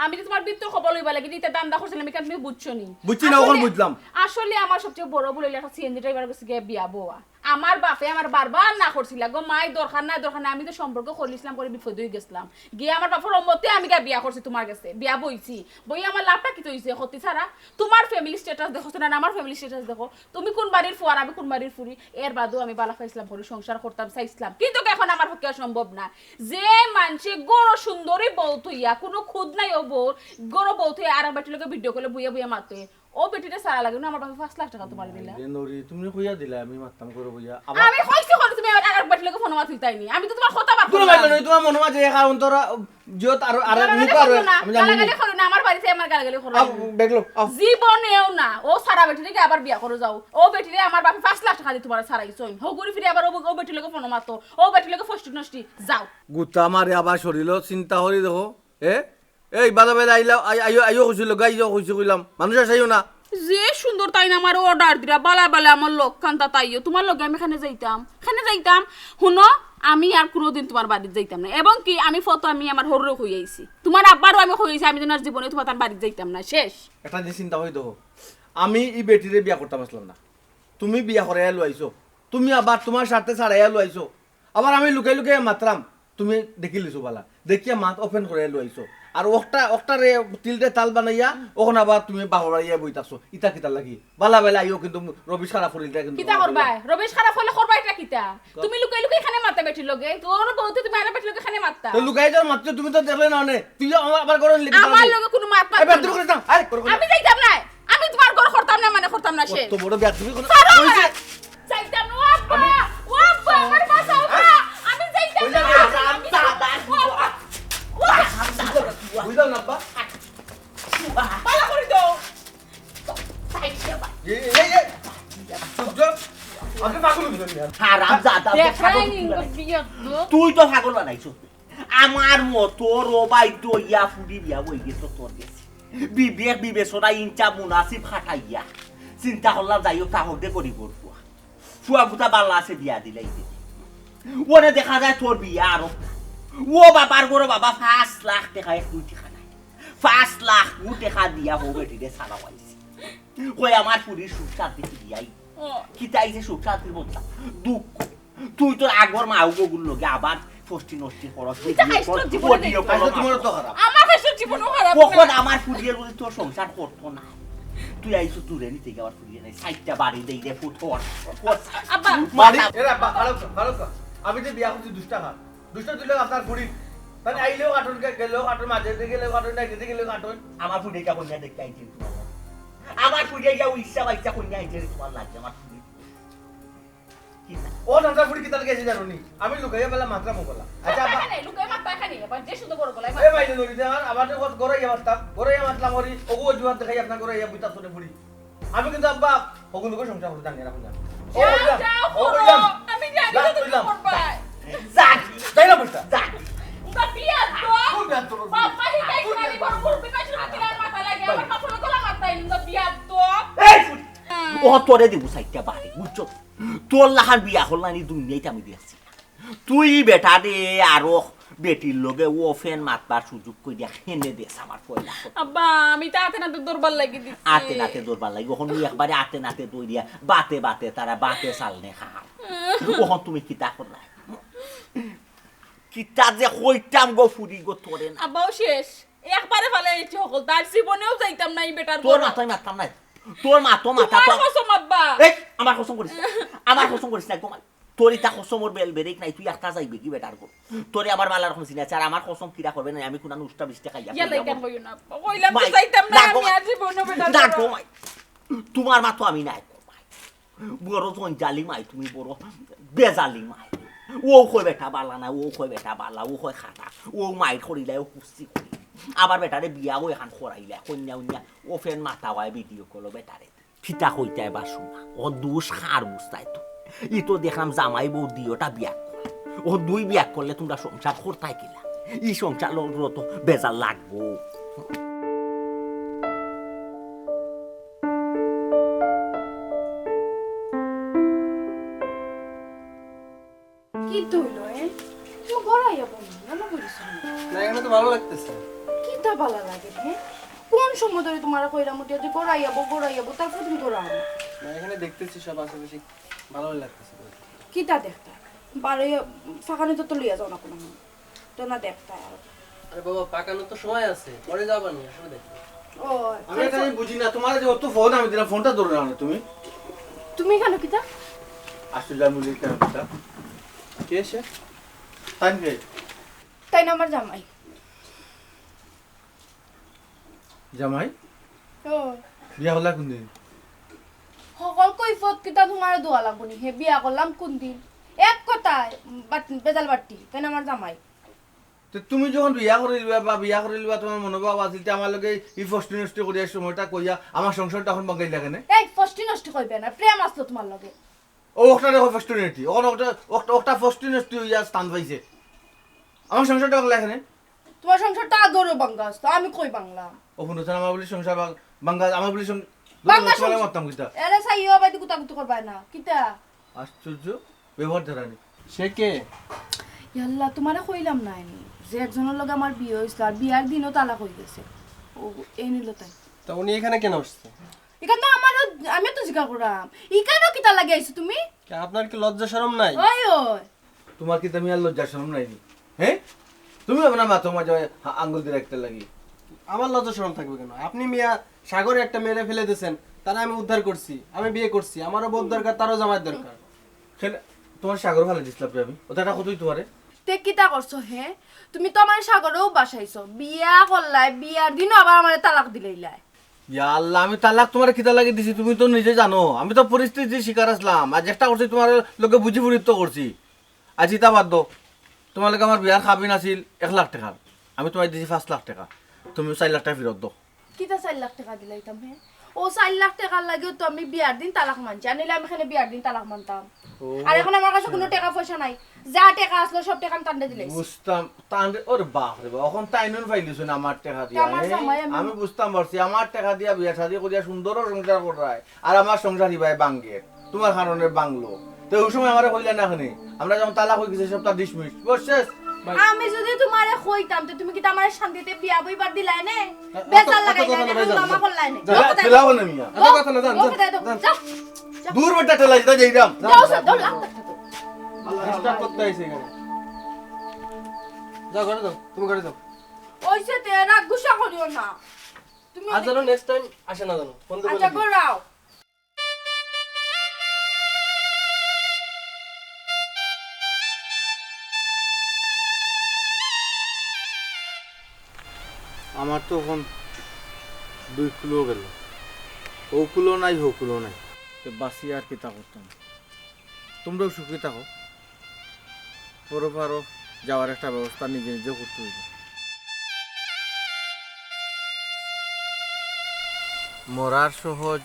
আমি যে তুমার ভিতর খবর লইবার লাগি যে ইতা ধান্দা করছিলাম, ইখান তুমি বুঝছো নি? বুঝছি না, অখন আসলে, বুঝলাম। আসলে আমার সবচেয়ে বড় ভুল অইলো একটা সিএনজি ড্রাইভার গেছে গিয়া বিয়া বওয়া। আমার বাপে আমারে বারবার না করছিলা, "গো মাই, দরকার নাই, দরকার নাই।" আমি তো সম্পর্ক করলিছিলাম, করে বিপদ অইগেছিলাম। গিয়া আমার বাপর অমতে আমি গিয়া বিয়া করছি তুমার গেছে, বিয়া বইছি। বইয়া আমার লাভটা কিতা অইছে? ক্ষতি ছাড়া। তুমার family status দেখো না, আমার family status দেখো। তুমি কুন বাড়ির ফুয়া আর আমি কুন বাড়ির ফুড়ি, এর বাদেও আমি বালা পাইছিলাম, করি সংসার করতাম চাইছিলাম, কিন্তু অখন আমার পক্ষে আর সম্ভব না। যে মানষে ঘরো সুন্দরী বউ থইয়া, কুনু খুদ নাই অউ বউর, ঘরো বউ থইয়া আরেক বেটির লগে ভিডিও কলে বইয়া বইয়া মাতে, অউ বেটিরে ছাড়া লাগে না, আমার বাপে পাঁচ লাখ টেকা তুমারে দিলা। এ নরি, তুমি কইয়া দিলায় আমি মাততাম ঘরো বইয়া। আবার আমি কইছি কই তুমি আরেক বেটির লগে ফোনো মাতিলতায় নি? আমি তো তুমার কথা বার করলাম। মাতলাম না, তুমার মনো মাঝে কারণ তোরা জিওত আর, আর গালাগালি মুখ আর করো না, আমি জানি না। গালাগালি করো না, আমার বাড়িত আমার গালাগালি করো না। আও, বেগলো, আও। জীবনেও না। অউ সারা বেটিরে আবার বিয়া করো যাও। অউ বেটিরে আমার বাপে পাঁচ লাখ টেকা দি তুমারে ছাড়াইছইন। হগুরি ফিরি আবার অউ, অউ বেটির লগে ফোনো মাতো। অউ বেটির লগে ফষ্টি নষ্টি। যাও। গুতা মারে আবার শরীলো চিন্তা করি দেখো। এ? এই বাদা বাদা আইলাও, আই-, আইও, আইও কইছিল, গাই যাও কইছি কইলাম। মানুষ আসাইও না। যে সুন্দর তাইন আমারে order দিরা, বালা বালা আমার লগ খান্তা তাইও। তুমার লগে আমি কেনে যাইতাম? কেনে যাইতাম? হুনো, আমি আর কুনুদিন তুমার বাড়িত যাইতাম না। এবং কি আমি ফটো আমি আমার হউররেও কই আইছি। তুমার আব্বারেও আমি কই আইছি, আমি যেন আর জীবনে তুমার তান বাড়িত যাইতাম না। শেষ। একটা জিনিস চিন্তা করি দেখো, আমি ই বেটিরে বিয়া করতাম আছলাম না। তুমি বিয়া করাইয়া লইছো। তুমি আবার তুমার স্বার্থে ছাড়াইয়া লইছো। আবার আমি লুকাই লুকাই মাতরাম, তুমি দেখিলিছো বালা। দেখিয়া মাত open করাইয়া লইছো। আর অখটা, অখটারে তিলরে তাল বানাইয়া, অখন আবার তুমি বাপর বাড়ি আইয়া বই থাকছো। ইতা কিতার লাগি? বালা বালা আইও কিন্তু রবিশ খারাপ করিলতা কিন্তু কিতা করবায়? রবিশ খারাপ অইলে করবায় ইটা কিতা? তুমি লুকাই লুকাই কেনে মাততা বেটির লগে? তোর বউতে তুমি আরেক বেটির লগে কেনে মাততা? তো লুকাই যাও মাততে তুমি তো দেখলে না অনে। তুই আমার আবার গরম লিখে আমার লগে কুনু মাত মাততা না। বেয়াদবি করিস না। আরে, করো, করো। আমি যাইতাম না। আমি তুমার ঘর করতাম না মানে করতাম না শেষ। কত বড় বেয়াদবি করো। ছাড়ো আমারে। যাইতাম না, ও আব্বা, ও আব্বা, আমারে বাঁচাও, আব্বা। আমি যাইতাম না। ও আব্বা। বুঝলাম না, আব্বা। বালা করি দেও। এই, এই, এই, এই। চুপ, চুপ। আমি পাগল অই গেলাম ইয়ার। হারামজাদা, তুই তো পাগল বানাইছো। আমার মতো রোবাই দইয়া ফুড়ি বিয়া বই গেছো তোর গেছে। বিবেক বিবেচনা ইনচা মুনাসিব খাটাইয়া চিন্তা করলাম, যাই হোক, তা হোক দে গরিবর ফুয়া। ফুয়া গুতা বালা আছে, বিয়া দিলাই দে। ওরে দেখা যায় তোর বিয়া আরো। ও বাবার গরো বাবা, পাঁচ লাখ টেকা এক দুই টেকা নাই। পাঁচ লাখ টেকা দিয়া হো বেটিরে ছাড়াও আইছি। কই আমার ফুড়ির সুখ শান্তি ফিরিয়াই। ও। কিতা আইছে সুখ শান্তির বদলা? দুঃখ। তুই তোর আগর মা উগোগুর লগে আবার ফষ্টি নষ্টি করস, তুই তো ভিডিও কল, খাইছস জীবনে অডিও দেখি। কল। আচ্ছা, তোমার তো খারাপ। আমার খাইছস জীবনও খারাপ না। কখন আমার ফুড়িয়ে যদি তোর সংসার করতো না, তুই আইছস দূরে নিতে গিয়ে আবার ফুড়িয়ে নাই, সাইডটা বাড়ি দেই রে ফুট কর। আব্বা। বাড়ি, এরা আব্বা, খারাপ, খারাপ। আমি যে বিয়া করছি দুষ্টা খা। দুষ্টা দিলে আপনার ফুড়ি। তাহলে আইলেও কাটুন, গে-, গেলেও কাটুন, মাঝে দিয়ে গেলেও কাটুন, না গেছে গেলেও কাটুন। আমার ফুড়ি যা কইনা দেখতে আইছে তোমার। আমার ফুড়ি যা ইচ্ছা বাইচ্ছা কইনা আইছে তোমার লাগে, আমার ফুড়ি। ও ধান্দা ফুড়ি কিতা লাগে জানো নি? আমি লুকাইয়া বেলা মাতরাম ও গলা। আচ্ছা, আব্বা। এখানে লুকাই মাতবা এখানে, আবার যে শুধু বড় গলায় এ মাতবা। ভাই, নদী দে, আমার, আমার যে কত গড়াইয়া মাততাম, গড়াইয়া মাতলাম ওরি, ওগো অজুহাত দেখাই আপনার গড়াইয়া বুঝতাম শুনে ফুড়ি। আমি কিন্তু আব্বা, ওগুলোকে সংসার করতে জানি না, এখন জানি। ও যাও, কইলাম, যাও, ও করো। কইলাম। আমি জানি যা, না তুমি কইলাম। করবাই। যা। যাই না বুঝতা? যা। উনকা বিয়ার তো। কোন বিয়ার তো? বাবা, হি কাই কোন খালি বিয়ার তো? বড় বড় বিকাশ না দিলে আর মাথা লাগে। আমার মাথার গলা মাথায় উনকা বিয়ার তো। এই ফুড়ি। ও তোরে দিমু চাইরটা বাড়ি, বুঝছো? তোর লাখান বিয়া করলানি দুনিয়াইত আমি দেখছি। তুই বেটারে আরো বেটির লগে অফেন মাতবার সুযোগ কই দিয়া হেনে দেস আমার পয়লা কথা। আব্বা, আমি তো আতে নাতে দরবার লাগি দিছি। আতে নাতে দরবার লাগি, অখন তুই একবারে আতে নাতে দৌড়িয়া বাতে বাতে তারা বাতে চালনে খার। অখন তুমি কিতা করলা? কিতা যে কইতাম গো ফুরি গো তোরে না। আব্বাও শেষ। একবারে ফালাই আইছি হকল। তার জীবনেও যাইতাম না ই বেটার তোর ঘরো। মাথায় মারতাম না। তোর মা তো মাথা তোমার তো কসম আব্বা। এই, আমার কসম করিস না। আমার কসম করিস না, ঘুমাই। তোর ইতা কসমর বেল বেরেক নাই, তুই একটা যাইবে কি বেটার ঘর? তোরে আমার বালা রকম চিনি আছে, আর আমার কসম কিরা করবে না, আমি কুনানো উষ্টা বিষ্টা খাইয়া কইলাম কইলাম। কেন কইও না আব্বা? কইলাম তো মাই, যাইতাম না, না, আমি ঘুমাই। আর জীবনেও বেটার না, ঘরো। ঘুমাই। তোমার মা তো আমি নাই, ঘুমাই। বড় জঞ্জালি মাই তুমি, বড় বেজালি মাই। ও কয় বেটা বালা না, ও কয় বেটা বালা, ও কয় খাটা, ও মাইর করিলা, ও কুস্তি করি। আবার বেটারে বিয়াও এখান করাইলা, কন্যা উন্যা, অফেন মাতা হয় ভিডিও কলো বেটারে। কিতা কইতায় বা শুনা, ও দুষ কার বুঝতায় তো। ই তো দেখলাম জামাই বউ দিওটা বিয়া কর। ও দুই বিয়া করলে তোমরা সংসার করতায় কিলা? ই সংসার তো বেজাল লাগবো। কিতা অইলো, এ? তুমি ঘরো আইয়া বও না, মনে করিস না। না, এখানে তো ভালো লাগতেছে। কিতা ভালা লাগে, হে? কোন সময় ধরি তোমারে কইরাম উঠিয়া যে ঘরো আইয়া বও, ঘরো আইয়া বও, তারপর তুমি ঘরো আও না। না, এখানে দেখতেছি সব আশেপাশে ভালোই লাগতেছে। কিতা দেখতা? বারো ফাঁকানি তো, তো লইয়া যাও না কোনো সময়। তো না দেখতা আর। আরে বাবা, পাকানোর তো সময় আছে, পরে যাবা নি, অসুবিধা কি? ও, আমি একটা জিনিস বুঝি না, তোমার যে অত ফোন আমি দিলাম, ফোনটা ধরো না তুমি। তুমি কেন কিতা? আশ্চর্য, আমি বুঝি কেন কিতা? কে সে? তাই কে? তাই না আমার জামাই। জামাই? ও। বিয়া করলা কোন দিন? হকল কৈফত কিতা তোমারে দেওয়া লাগবো নি? হে বিয়া করলাম কোন দিন? এক কথায়, বাট-, বেজাল বাট্টি, তাই না আমার জামাই? তো তুমি যখন বিয়া করিলিবা বা বিয়া করিলিবা, তোমার মনোভাব আছিল, তে আমার লগে ই ফষ্টি নষ্টি করিয়া সময়টা কইয়া আমার সংসারটা এখন ভাঙাইলা কেনে? এই ফষ্টি নষ্টি কইবে না, প্রেম আসলো তোমার লগে। ও, ওটা দেখো ফষ্টি নষ্টি, ওখানে ওটা, ওটা, ওটা ফষ্টি নষ্টি হইয়া স্থান পাইছে। আমার সংসারটা ভাঙলা কেনে? তোমার সংসারটা আদরও ভাঙ্গা আসতো, আমি কই ভাঙলাম? ও, হুনো, আমার বুলি সংসার ভাঙ-, ভাঙ্গা, আমার বুলি সং-, ভাঙ্গা তোমার সংসার। মারতাম কিতা? এরে সাইও আবার গুতাগুতি করবায় না, কিতা? আশ্চর্য, ব্যবহার ধরানি। সে কে? ইয়াল্লা, তোমারে কইলাম না আমি, যে একজনের লগে আমার বিয়া হইছিল, আর বিয়ার দিনও তালাক হই গেছে। ও, এই নিল তাই। তা উনি এখানে কেন আসছে? এখানে তো আমারও, আমিও তো জিকার করাম। এখানেও কিতা লাগি আইছো তুমি? কে, আপনার কি লজ্জা শরম নাই? ওই, ওই। তোমার কিতা মিয়া লজ্জা শরম নাই নি? হ্যাঁ? তুমি আপনার মাথার মাঝে হা-, আঙ্গুল দিয়ে রাখতে লাগি। আমার লজ্জা শরম থাকবে কেন? আপনি মিয়া সাগরে একটা মেয়েরে ফেলে দিয়েছেন, তারা আমি উদ্ধার করছি, আমি বিয়ে করছি, আমারও বউর দরকার, তারও জামাইর দরকার। কেনে, তোমার সাগরে ফেলে দিছিলাম আমি, ওটা কতই তোমারে? তে কিতা করছো হে? তুমি তো আমার সাগরেও বাসাইছো, বিয়া করলায়, বিয়ার দিনও আবার আমারে তালাক দিলাইলায়। ইয়া আল্লাহ, আমি তালাক তোমারে কিতা লাগি দিছি, তুমি তো নিজে জানো। আমি তো পরিস্থিতির শিকার আসলাম, আর চেষ্টা করছি তোমার লগে বুঝি পরিত্ত করছি। আজ ইতা বাদ দাও, তোমার লগে আমার বিয়ার কাবিন আছিল এক লাখ টাকার, আমি তোমায় দিছি পাঁচ লাখ টাকা, তুমি চাইর লাখ টাকা ফেরত দাও। কিতা চাইর লাখ টাকা দিলাইতাম হে? ও চাইর লাখ টাকার লাগিও তো আমি বিয়ার দিন তালাক মানছি, আর নাইলে আমি এখানে বিয়ার দিন তালাক মানতাম। ও। আর এখন আমার কাছে কোনো টাকা পয়সা নাই, যা টাকা আসলো সব টাকা আমি তানরে দিলাইছি। বুঝতাম, তানরে, ওরে বাপ রে বাপ, এখন তাই নুন পাইলিছুন আমার টাকা দিয়া। তা আমার জামাই আমি আমি বুঝতাম পারছি, আমার টাকা দিয়া বিয়া শাদি করিয়া সুন্দর সংসার করায়, আর আমার সংসার ইবায় ভাঙ্গের। তোমার কারণে বাংলো। তো ওই সময় আমারে কইলা না কেনে? আমরা যখন তালাক হই গেছে, সবটা ডিসমিস। বস শেষ। ভাই। আমি যদি তোমারে কইতাম, তো তুমি কিতা আমারে শান্তিতে বিয়া বইবার দিলায় নে? এত, বেজাল এত লাগাইলায় কথা নে, না, ভাই, যান, হাঙ্গামা যান। করলায় নে। যান, যাও, যান, কোথায় চিল্লাও যাও? না মিয়া। এত কথা না, যান, যাও, যান, কোথায় যাও? যান। যাও, যাও। দূর বেটা, ঠেলা, এটা যাইরাম। যাও, যাও, যাও, লাগ, লাগ, লাগ। ডিস্টার্ব করতে আইছে এখানে। যাও, ঘরে যাও, তুমি ঘরে যাও। ওইছে তে রাগ গুসা করিও না। তুমি আর যেন নেক্সট টাইম আসে না যেন, ফোন করে আচ্ছা, বলে দিও। ঘুরাও। আমার তো এখন দুই কুলো গেল, ও কুলো নাই, হো কুলো নাই। তো বাঁচি আর কিতা করতাম? তোমরাও সুখী থাকো। পরপারও যাওয়ার একটা ব্যবস্থা নিজে নিজে করতে হইবে। মরার সহজ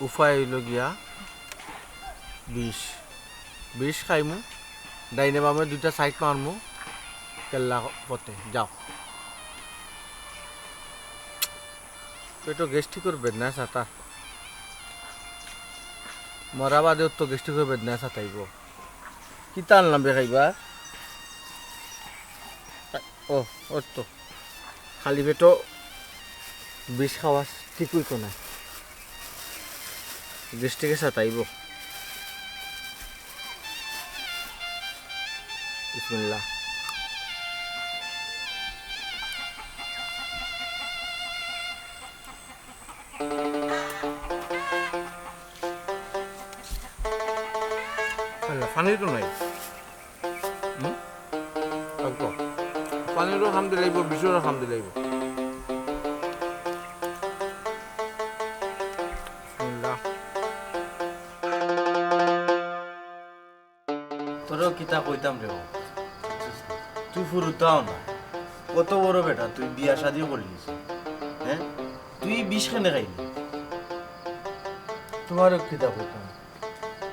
উপায় হইল গিয়া বিষ। বিষ খাইমু, ডাইনে বামে দুইটা সাইড মারমু, কেল্লা পথে যাও। পেটো গ্যাস্ট্রিকর বেদনা সাতা। মরা বাদেও তো গ্যাস্ট্রিকর বেদনায় সাতাইবো। কিতা আনলাম রে খাইবার? ও, ওর তো খালি পেটো বিষ খাওয়া ঠিক অইতো নায়, গ্যাস্ট্রিকে সাতাইবো। বিসমিল্লাহ। আল্লাহ, পানি তো নাই। হুম? অল্প। পানিরও কাম দিলাইবো, বিষরও কাম দিলাইবো। বিসমিল্লাহ। তোরেও কিতা কইতাম রে বাবা। তুই ফুরুতাও না। কত বড় বেটা, তুই বিয়া শাদিও করি নিছিস। হ্যাঁ? তুই বিষ কেনে খাইলি? তোমারও কিতা কইতাম?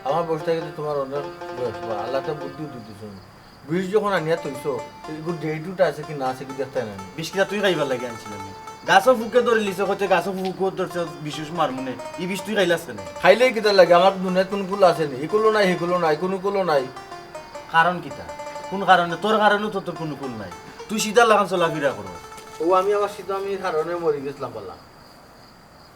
আমার বয়স থাকি তো তোমার অনেক বয়স, বা আল্লাহ তো বুদ্ধি উদ্ধি দিছইন। বিষ যখন আনিয়া থইছো, এগুর ডেট উটা আছে কি না আছে কি দেখতায় নায়। বিষ কিতা তুই খাইবার লাগি আনছিলাম নি? গাছো ফুকে ধরিলিছে, কইতে গাছো ফুকে ধরছে, বিষ উষ মারমু নে। ই বিষ তুই খাইলাস কেনে? খাইলেই কিতা লাগে? আমার দুনিয়াত কুনু কুল আছে নি? ইকুলও নাই, হিকুলও নাই, কুনু কুলও নাই। কারণ কিতা? কুন কারণে? তোর কারণে তো তোর কুনু কুল নাই। তুই সিধা লাখান চলাফিরা করো। ও, আমি আমার সিধা আমি কারণে মরি গেছিলাম বালা।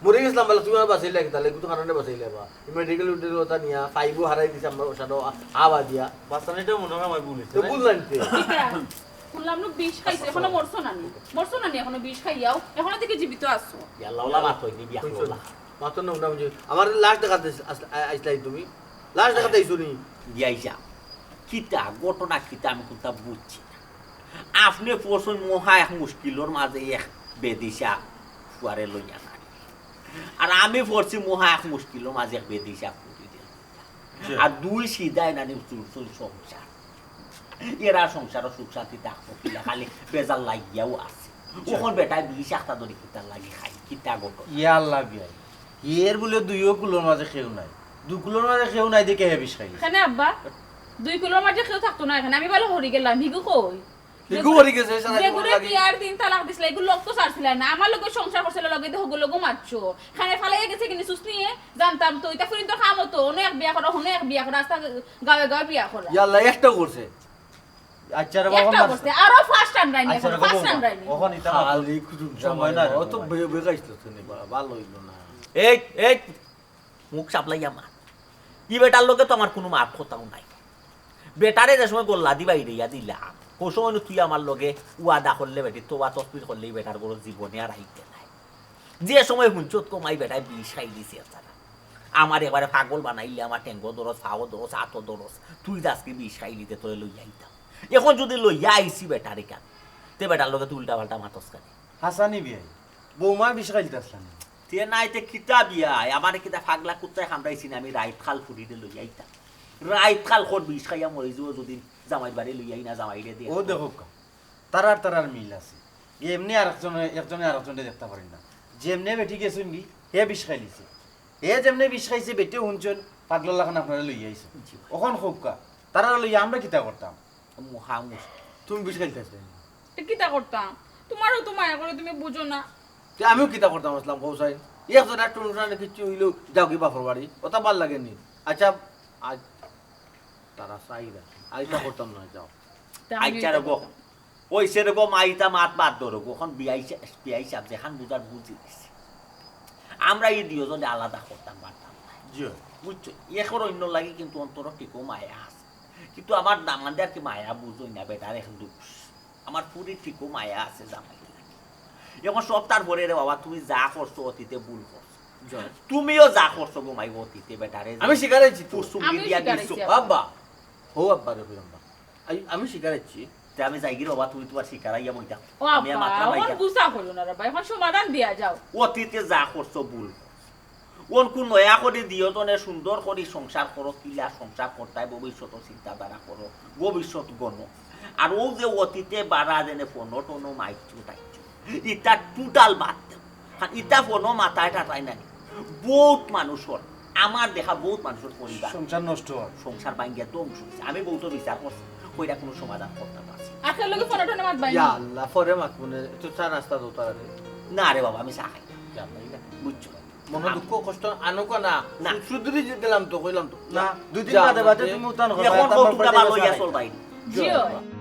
মরি গেছিলাম বালা, তুমি আমার বাঁচাইলা কিতা? লেগু তো কারণে বাঁচাইলা বা। মেডিকেল উঠে ওটা নিয়া, ফাইভও হারাই দিছে আমরা ওষাদও আ-, আবা দিয়া। বাঁচানিটা মনে হয় আমার ভুল হইছে, তো না? ভুল জানতে। কিতা? শুনলাম না বিষ খাইছে, এখনো মরছো না নি? মরছো না নি এখনো বিষ খাইয়াও? এখনো দেখি জীবিত আছো। ইয়াল্লা, ওলা মাত হইনি, বিয়া শুনছো? করলা। মাত্র না, উঠা বুঝি। আমার লাশ দেখাতে আস-, আস-, আ-, আইসলাই তুমি? লাশ দেখাতে আইসো নি? বিয়া আইসা। কিতা? ঘটনা কিতা? আমি কোনটা বুঝছি না। আপনে পড়ছইন মহা এক মুশকিলর মাঝে এক বেদিশা ফুয়ারে লইয়া নানি। আর আমি পড়ছি মহা এক মুশকিলর মাঝে এক বেদিশা ফুয়ারে লইয়া। জি। আর দুই সিধায় নানি চুরচুর সংসার। এরা সংসারও সুখ শান্তি থাকতো কিলা, খালি বেজার লাগিয়াও আছে। জি। অখন বেটায় বিষ একটা ধরি কিতার লাগি খাই, কিতা ঘটনা? ইয়া আল্লাহ বিয়াই। এর বুলে দুইও কুলর মাঝে কেউ নাই। দুই কুলর মাঝে কেউ নাই দেখে হে বিষ খাইল। কেনে আব্বা? দুই কুলর মাঝে কেউ থাকতো না এখানে। আমি ভালা করি গেলাম, হিগু কই? হিগু করি গেছে, সারা জীবন যেগুরে লাগি। বিয়ার দিন তালাক দিছিলা, এগুর লগে তো ছাড়ছিলা না। আমার লগে সংসার করছিলা, লগে দেখো, লগে মারছো। খানে ফালাইয়া গেছে কিনি সুস নিয়ে? জানতাম তো, ইটা ফুরিন্তর কাম অতো। অনো এক বিয়া করা, হনো এক বিয়া করা, আস্তা গাঁয়ে গাঁয়ে বিয়া করা। ইয়াল্লা, একটাও করছে। আচ্ছা রে বাবা, একটাও মার- করছে, আরো ফার্স্ট টাইম রাইনি আচ্ছা এখন, রে বাবা, ফার্স্ট টাইম রাইনি। অখন ইতা মাত খালি কুটুম সময় না রে অত বাবা। বে-, বেকাইছ তো নি বাবা, ভালো হইল না। এই, এই, মুখ সাপলাইয়া মাত। ই বেটার লগে তো আমার কুনু মাত কথাও নাই। বেটারে যে সময় গল্লা দিবা ইড়াইয়া দিলাম, ও সময় নু তুই আমার লগে ওয়াদা করলে বেটি, তোবা তসবির করলে ই বেটার ঘরো জীবনে আর আইতে নাই। যে সময় হুনছত কমাই বেটায় বিষ খাই দিছে তারা। আমার একবারে পাগল বানাইলে, আমার টেঙ্গো দরস, ফাও দরস, আতো দরস। তুই যে আজকে বিষ খাইলি তে তোরে লইয়া আইতাম। এখন যদি লইয়া আইছি বেটারে কান, তে বেটার লগে তুই উল্টা পাল্টা মাতস কেনে? হাসানি বিয়াই, বৌমা বিষ খাইলতে আসলা নি? তে নাই তে কিতা বিয়াই, আমারে কিতা ফাগলা কুত্তায় কামড়াইছি না, আমি রাইত খাল ফুরিরে লইয়া আইতাম। রাইত খাল খর বিষ খাইয়া মরি যাবো যদি জামাইর বাড়ি লইয়া আই না জামাইরে দিয়ে। ও দেখো কা, তারার তারার মিল আছে। এমনি আরেকজনে, একজনে আরেকজনরে দেখতা পারেন না। যেমনে বেটি গেছইন গি, হে বিষ খাইলিছে। হে যেমনে বিষ খাইছে, বেটিও হুনছইন, পাগলর লাখান আপনারে লইয়া আইছইন। জি ভাই। অখন কউক্কা, তারারে লইয়া আমরা কিতা করতাম? মহা মুশকিল। তুমি বিষ খাইতে আসলে না। তে কিতা করতাম? তোমারও তো মায়া করে, তুমি বুঝো না। তে আমিও কিতা করতাম আসলাম, কও চাই? একজন একটু অনুষ্ঠানে কিচ্ছু হইলেও যাও কি বাপর বাড়ি, ওটা ভালা লাগে নি। আচ্ছা, আজ তারা চাইরা, আর ইটা করতাম না, যাও। তে আমি আচ্ছা রে ইটা গো, করতাম। ওই সে রে গো, মাইতা মাত বাদ ধরো গো, এখন বিয়াই সা-, বিয়াই সাহেব যেখান বুঝার বুঝি দিছে। আমরা এই দুইজনে আলাদা করতাম পারতাম না। জি। বুঝছো? এখন অন্য লাগে কিন্তু অন্তর ঠিকও মায়া আছে। কিন্তু আমার দামান্দে আর কি মায়া বুঝই না, বেটার এক দোষ। আমার ফুরি ঠিকও মায়া আছে জামাই লাগি। এখন সব তার পরে রে বাবা, তুমি যা করছো অতীতে ভুল করছো। জি। তুমিও যা করছো গো মাই অতীতে বেটারে আমি স্বীকার করছি তো। কুসুম আমিও দিয়া স্বীকার দিছো। করছি। আব্বা, হো আব্বা রে, হো আব্বা। আই-, আমি স্বীকার করছি। তে আমি যাইগি রে বাবা, তুমি তোমার স্বীকার আইয়া বইতা। ও আমি আর আব্বা, মাথা এখন মাইকা। গুসা করো না রে ভাই, এখন সমাধান দিয়া যাও। অতীতে যা করছো ভুল করছো। অনকু নয়া করি দিও জনে সুন্দর করি সংসার করো, কিলা সংসার করতায় ভবিষ্যত চিন্তাধারা করো, ভবিষ্যত গণ। আর ও যে অতীতে বারা যেনে ফোনো টোনো মাইছো টাইছো, ইটা টোটাল বাদ দেও। আর ইটা ফোনো মাথায় টাটায় নাই। বহুত মানুষর, আমার দেখা বহুত মানুষর পরিবার। সংসার নষ্ট হয়। সংসার ভাঙ্গিয়া ধ্বংস হইছে। আমি বহুত বিচার করছি, কইরা কোনো সমাধান করতে পারছি না। আজকাল লোকে ফোনো টোনো মাত বাইনি। ইয়া আল্লাহ, পরে মাত মনে, একটু চা নাস্তা দাও তাড়াতাড়ি। না রে বাবা, আমি চা খাই না। ইয়া আল্লাহ, ইয়া। বুঝছো? মনো দুঃখ কষ্ট আনুকা না। না। সুদরি দিলাম তো, কইলাম তো। না। দুই দিন যা, বাদে বাদে বাদে। তুমি উঠান করো, এখন এটা কও আমার তোমরা বাড়িতে ভালো গেছে ইয়া নাই। চলবাই। জি অয়।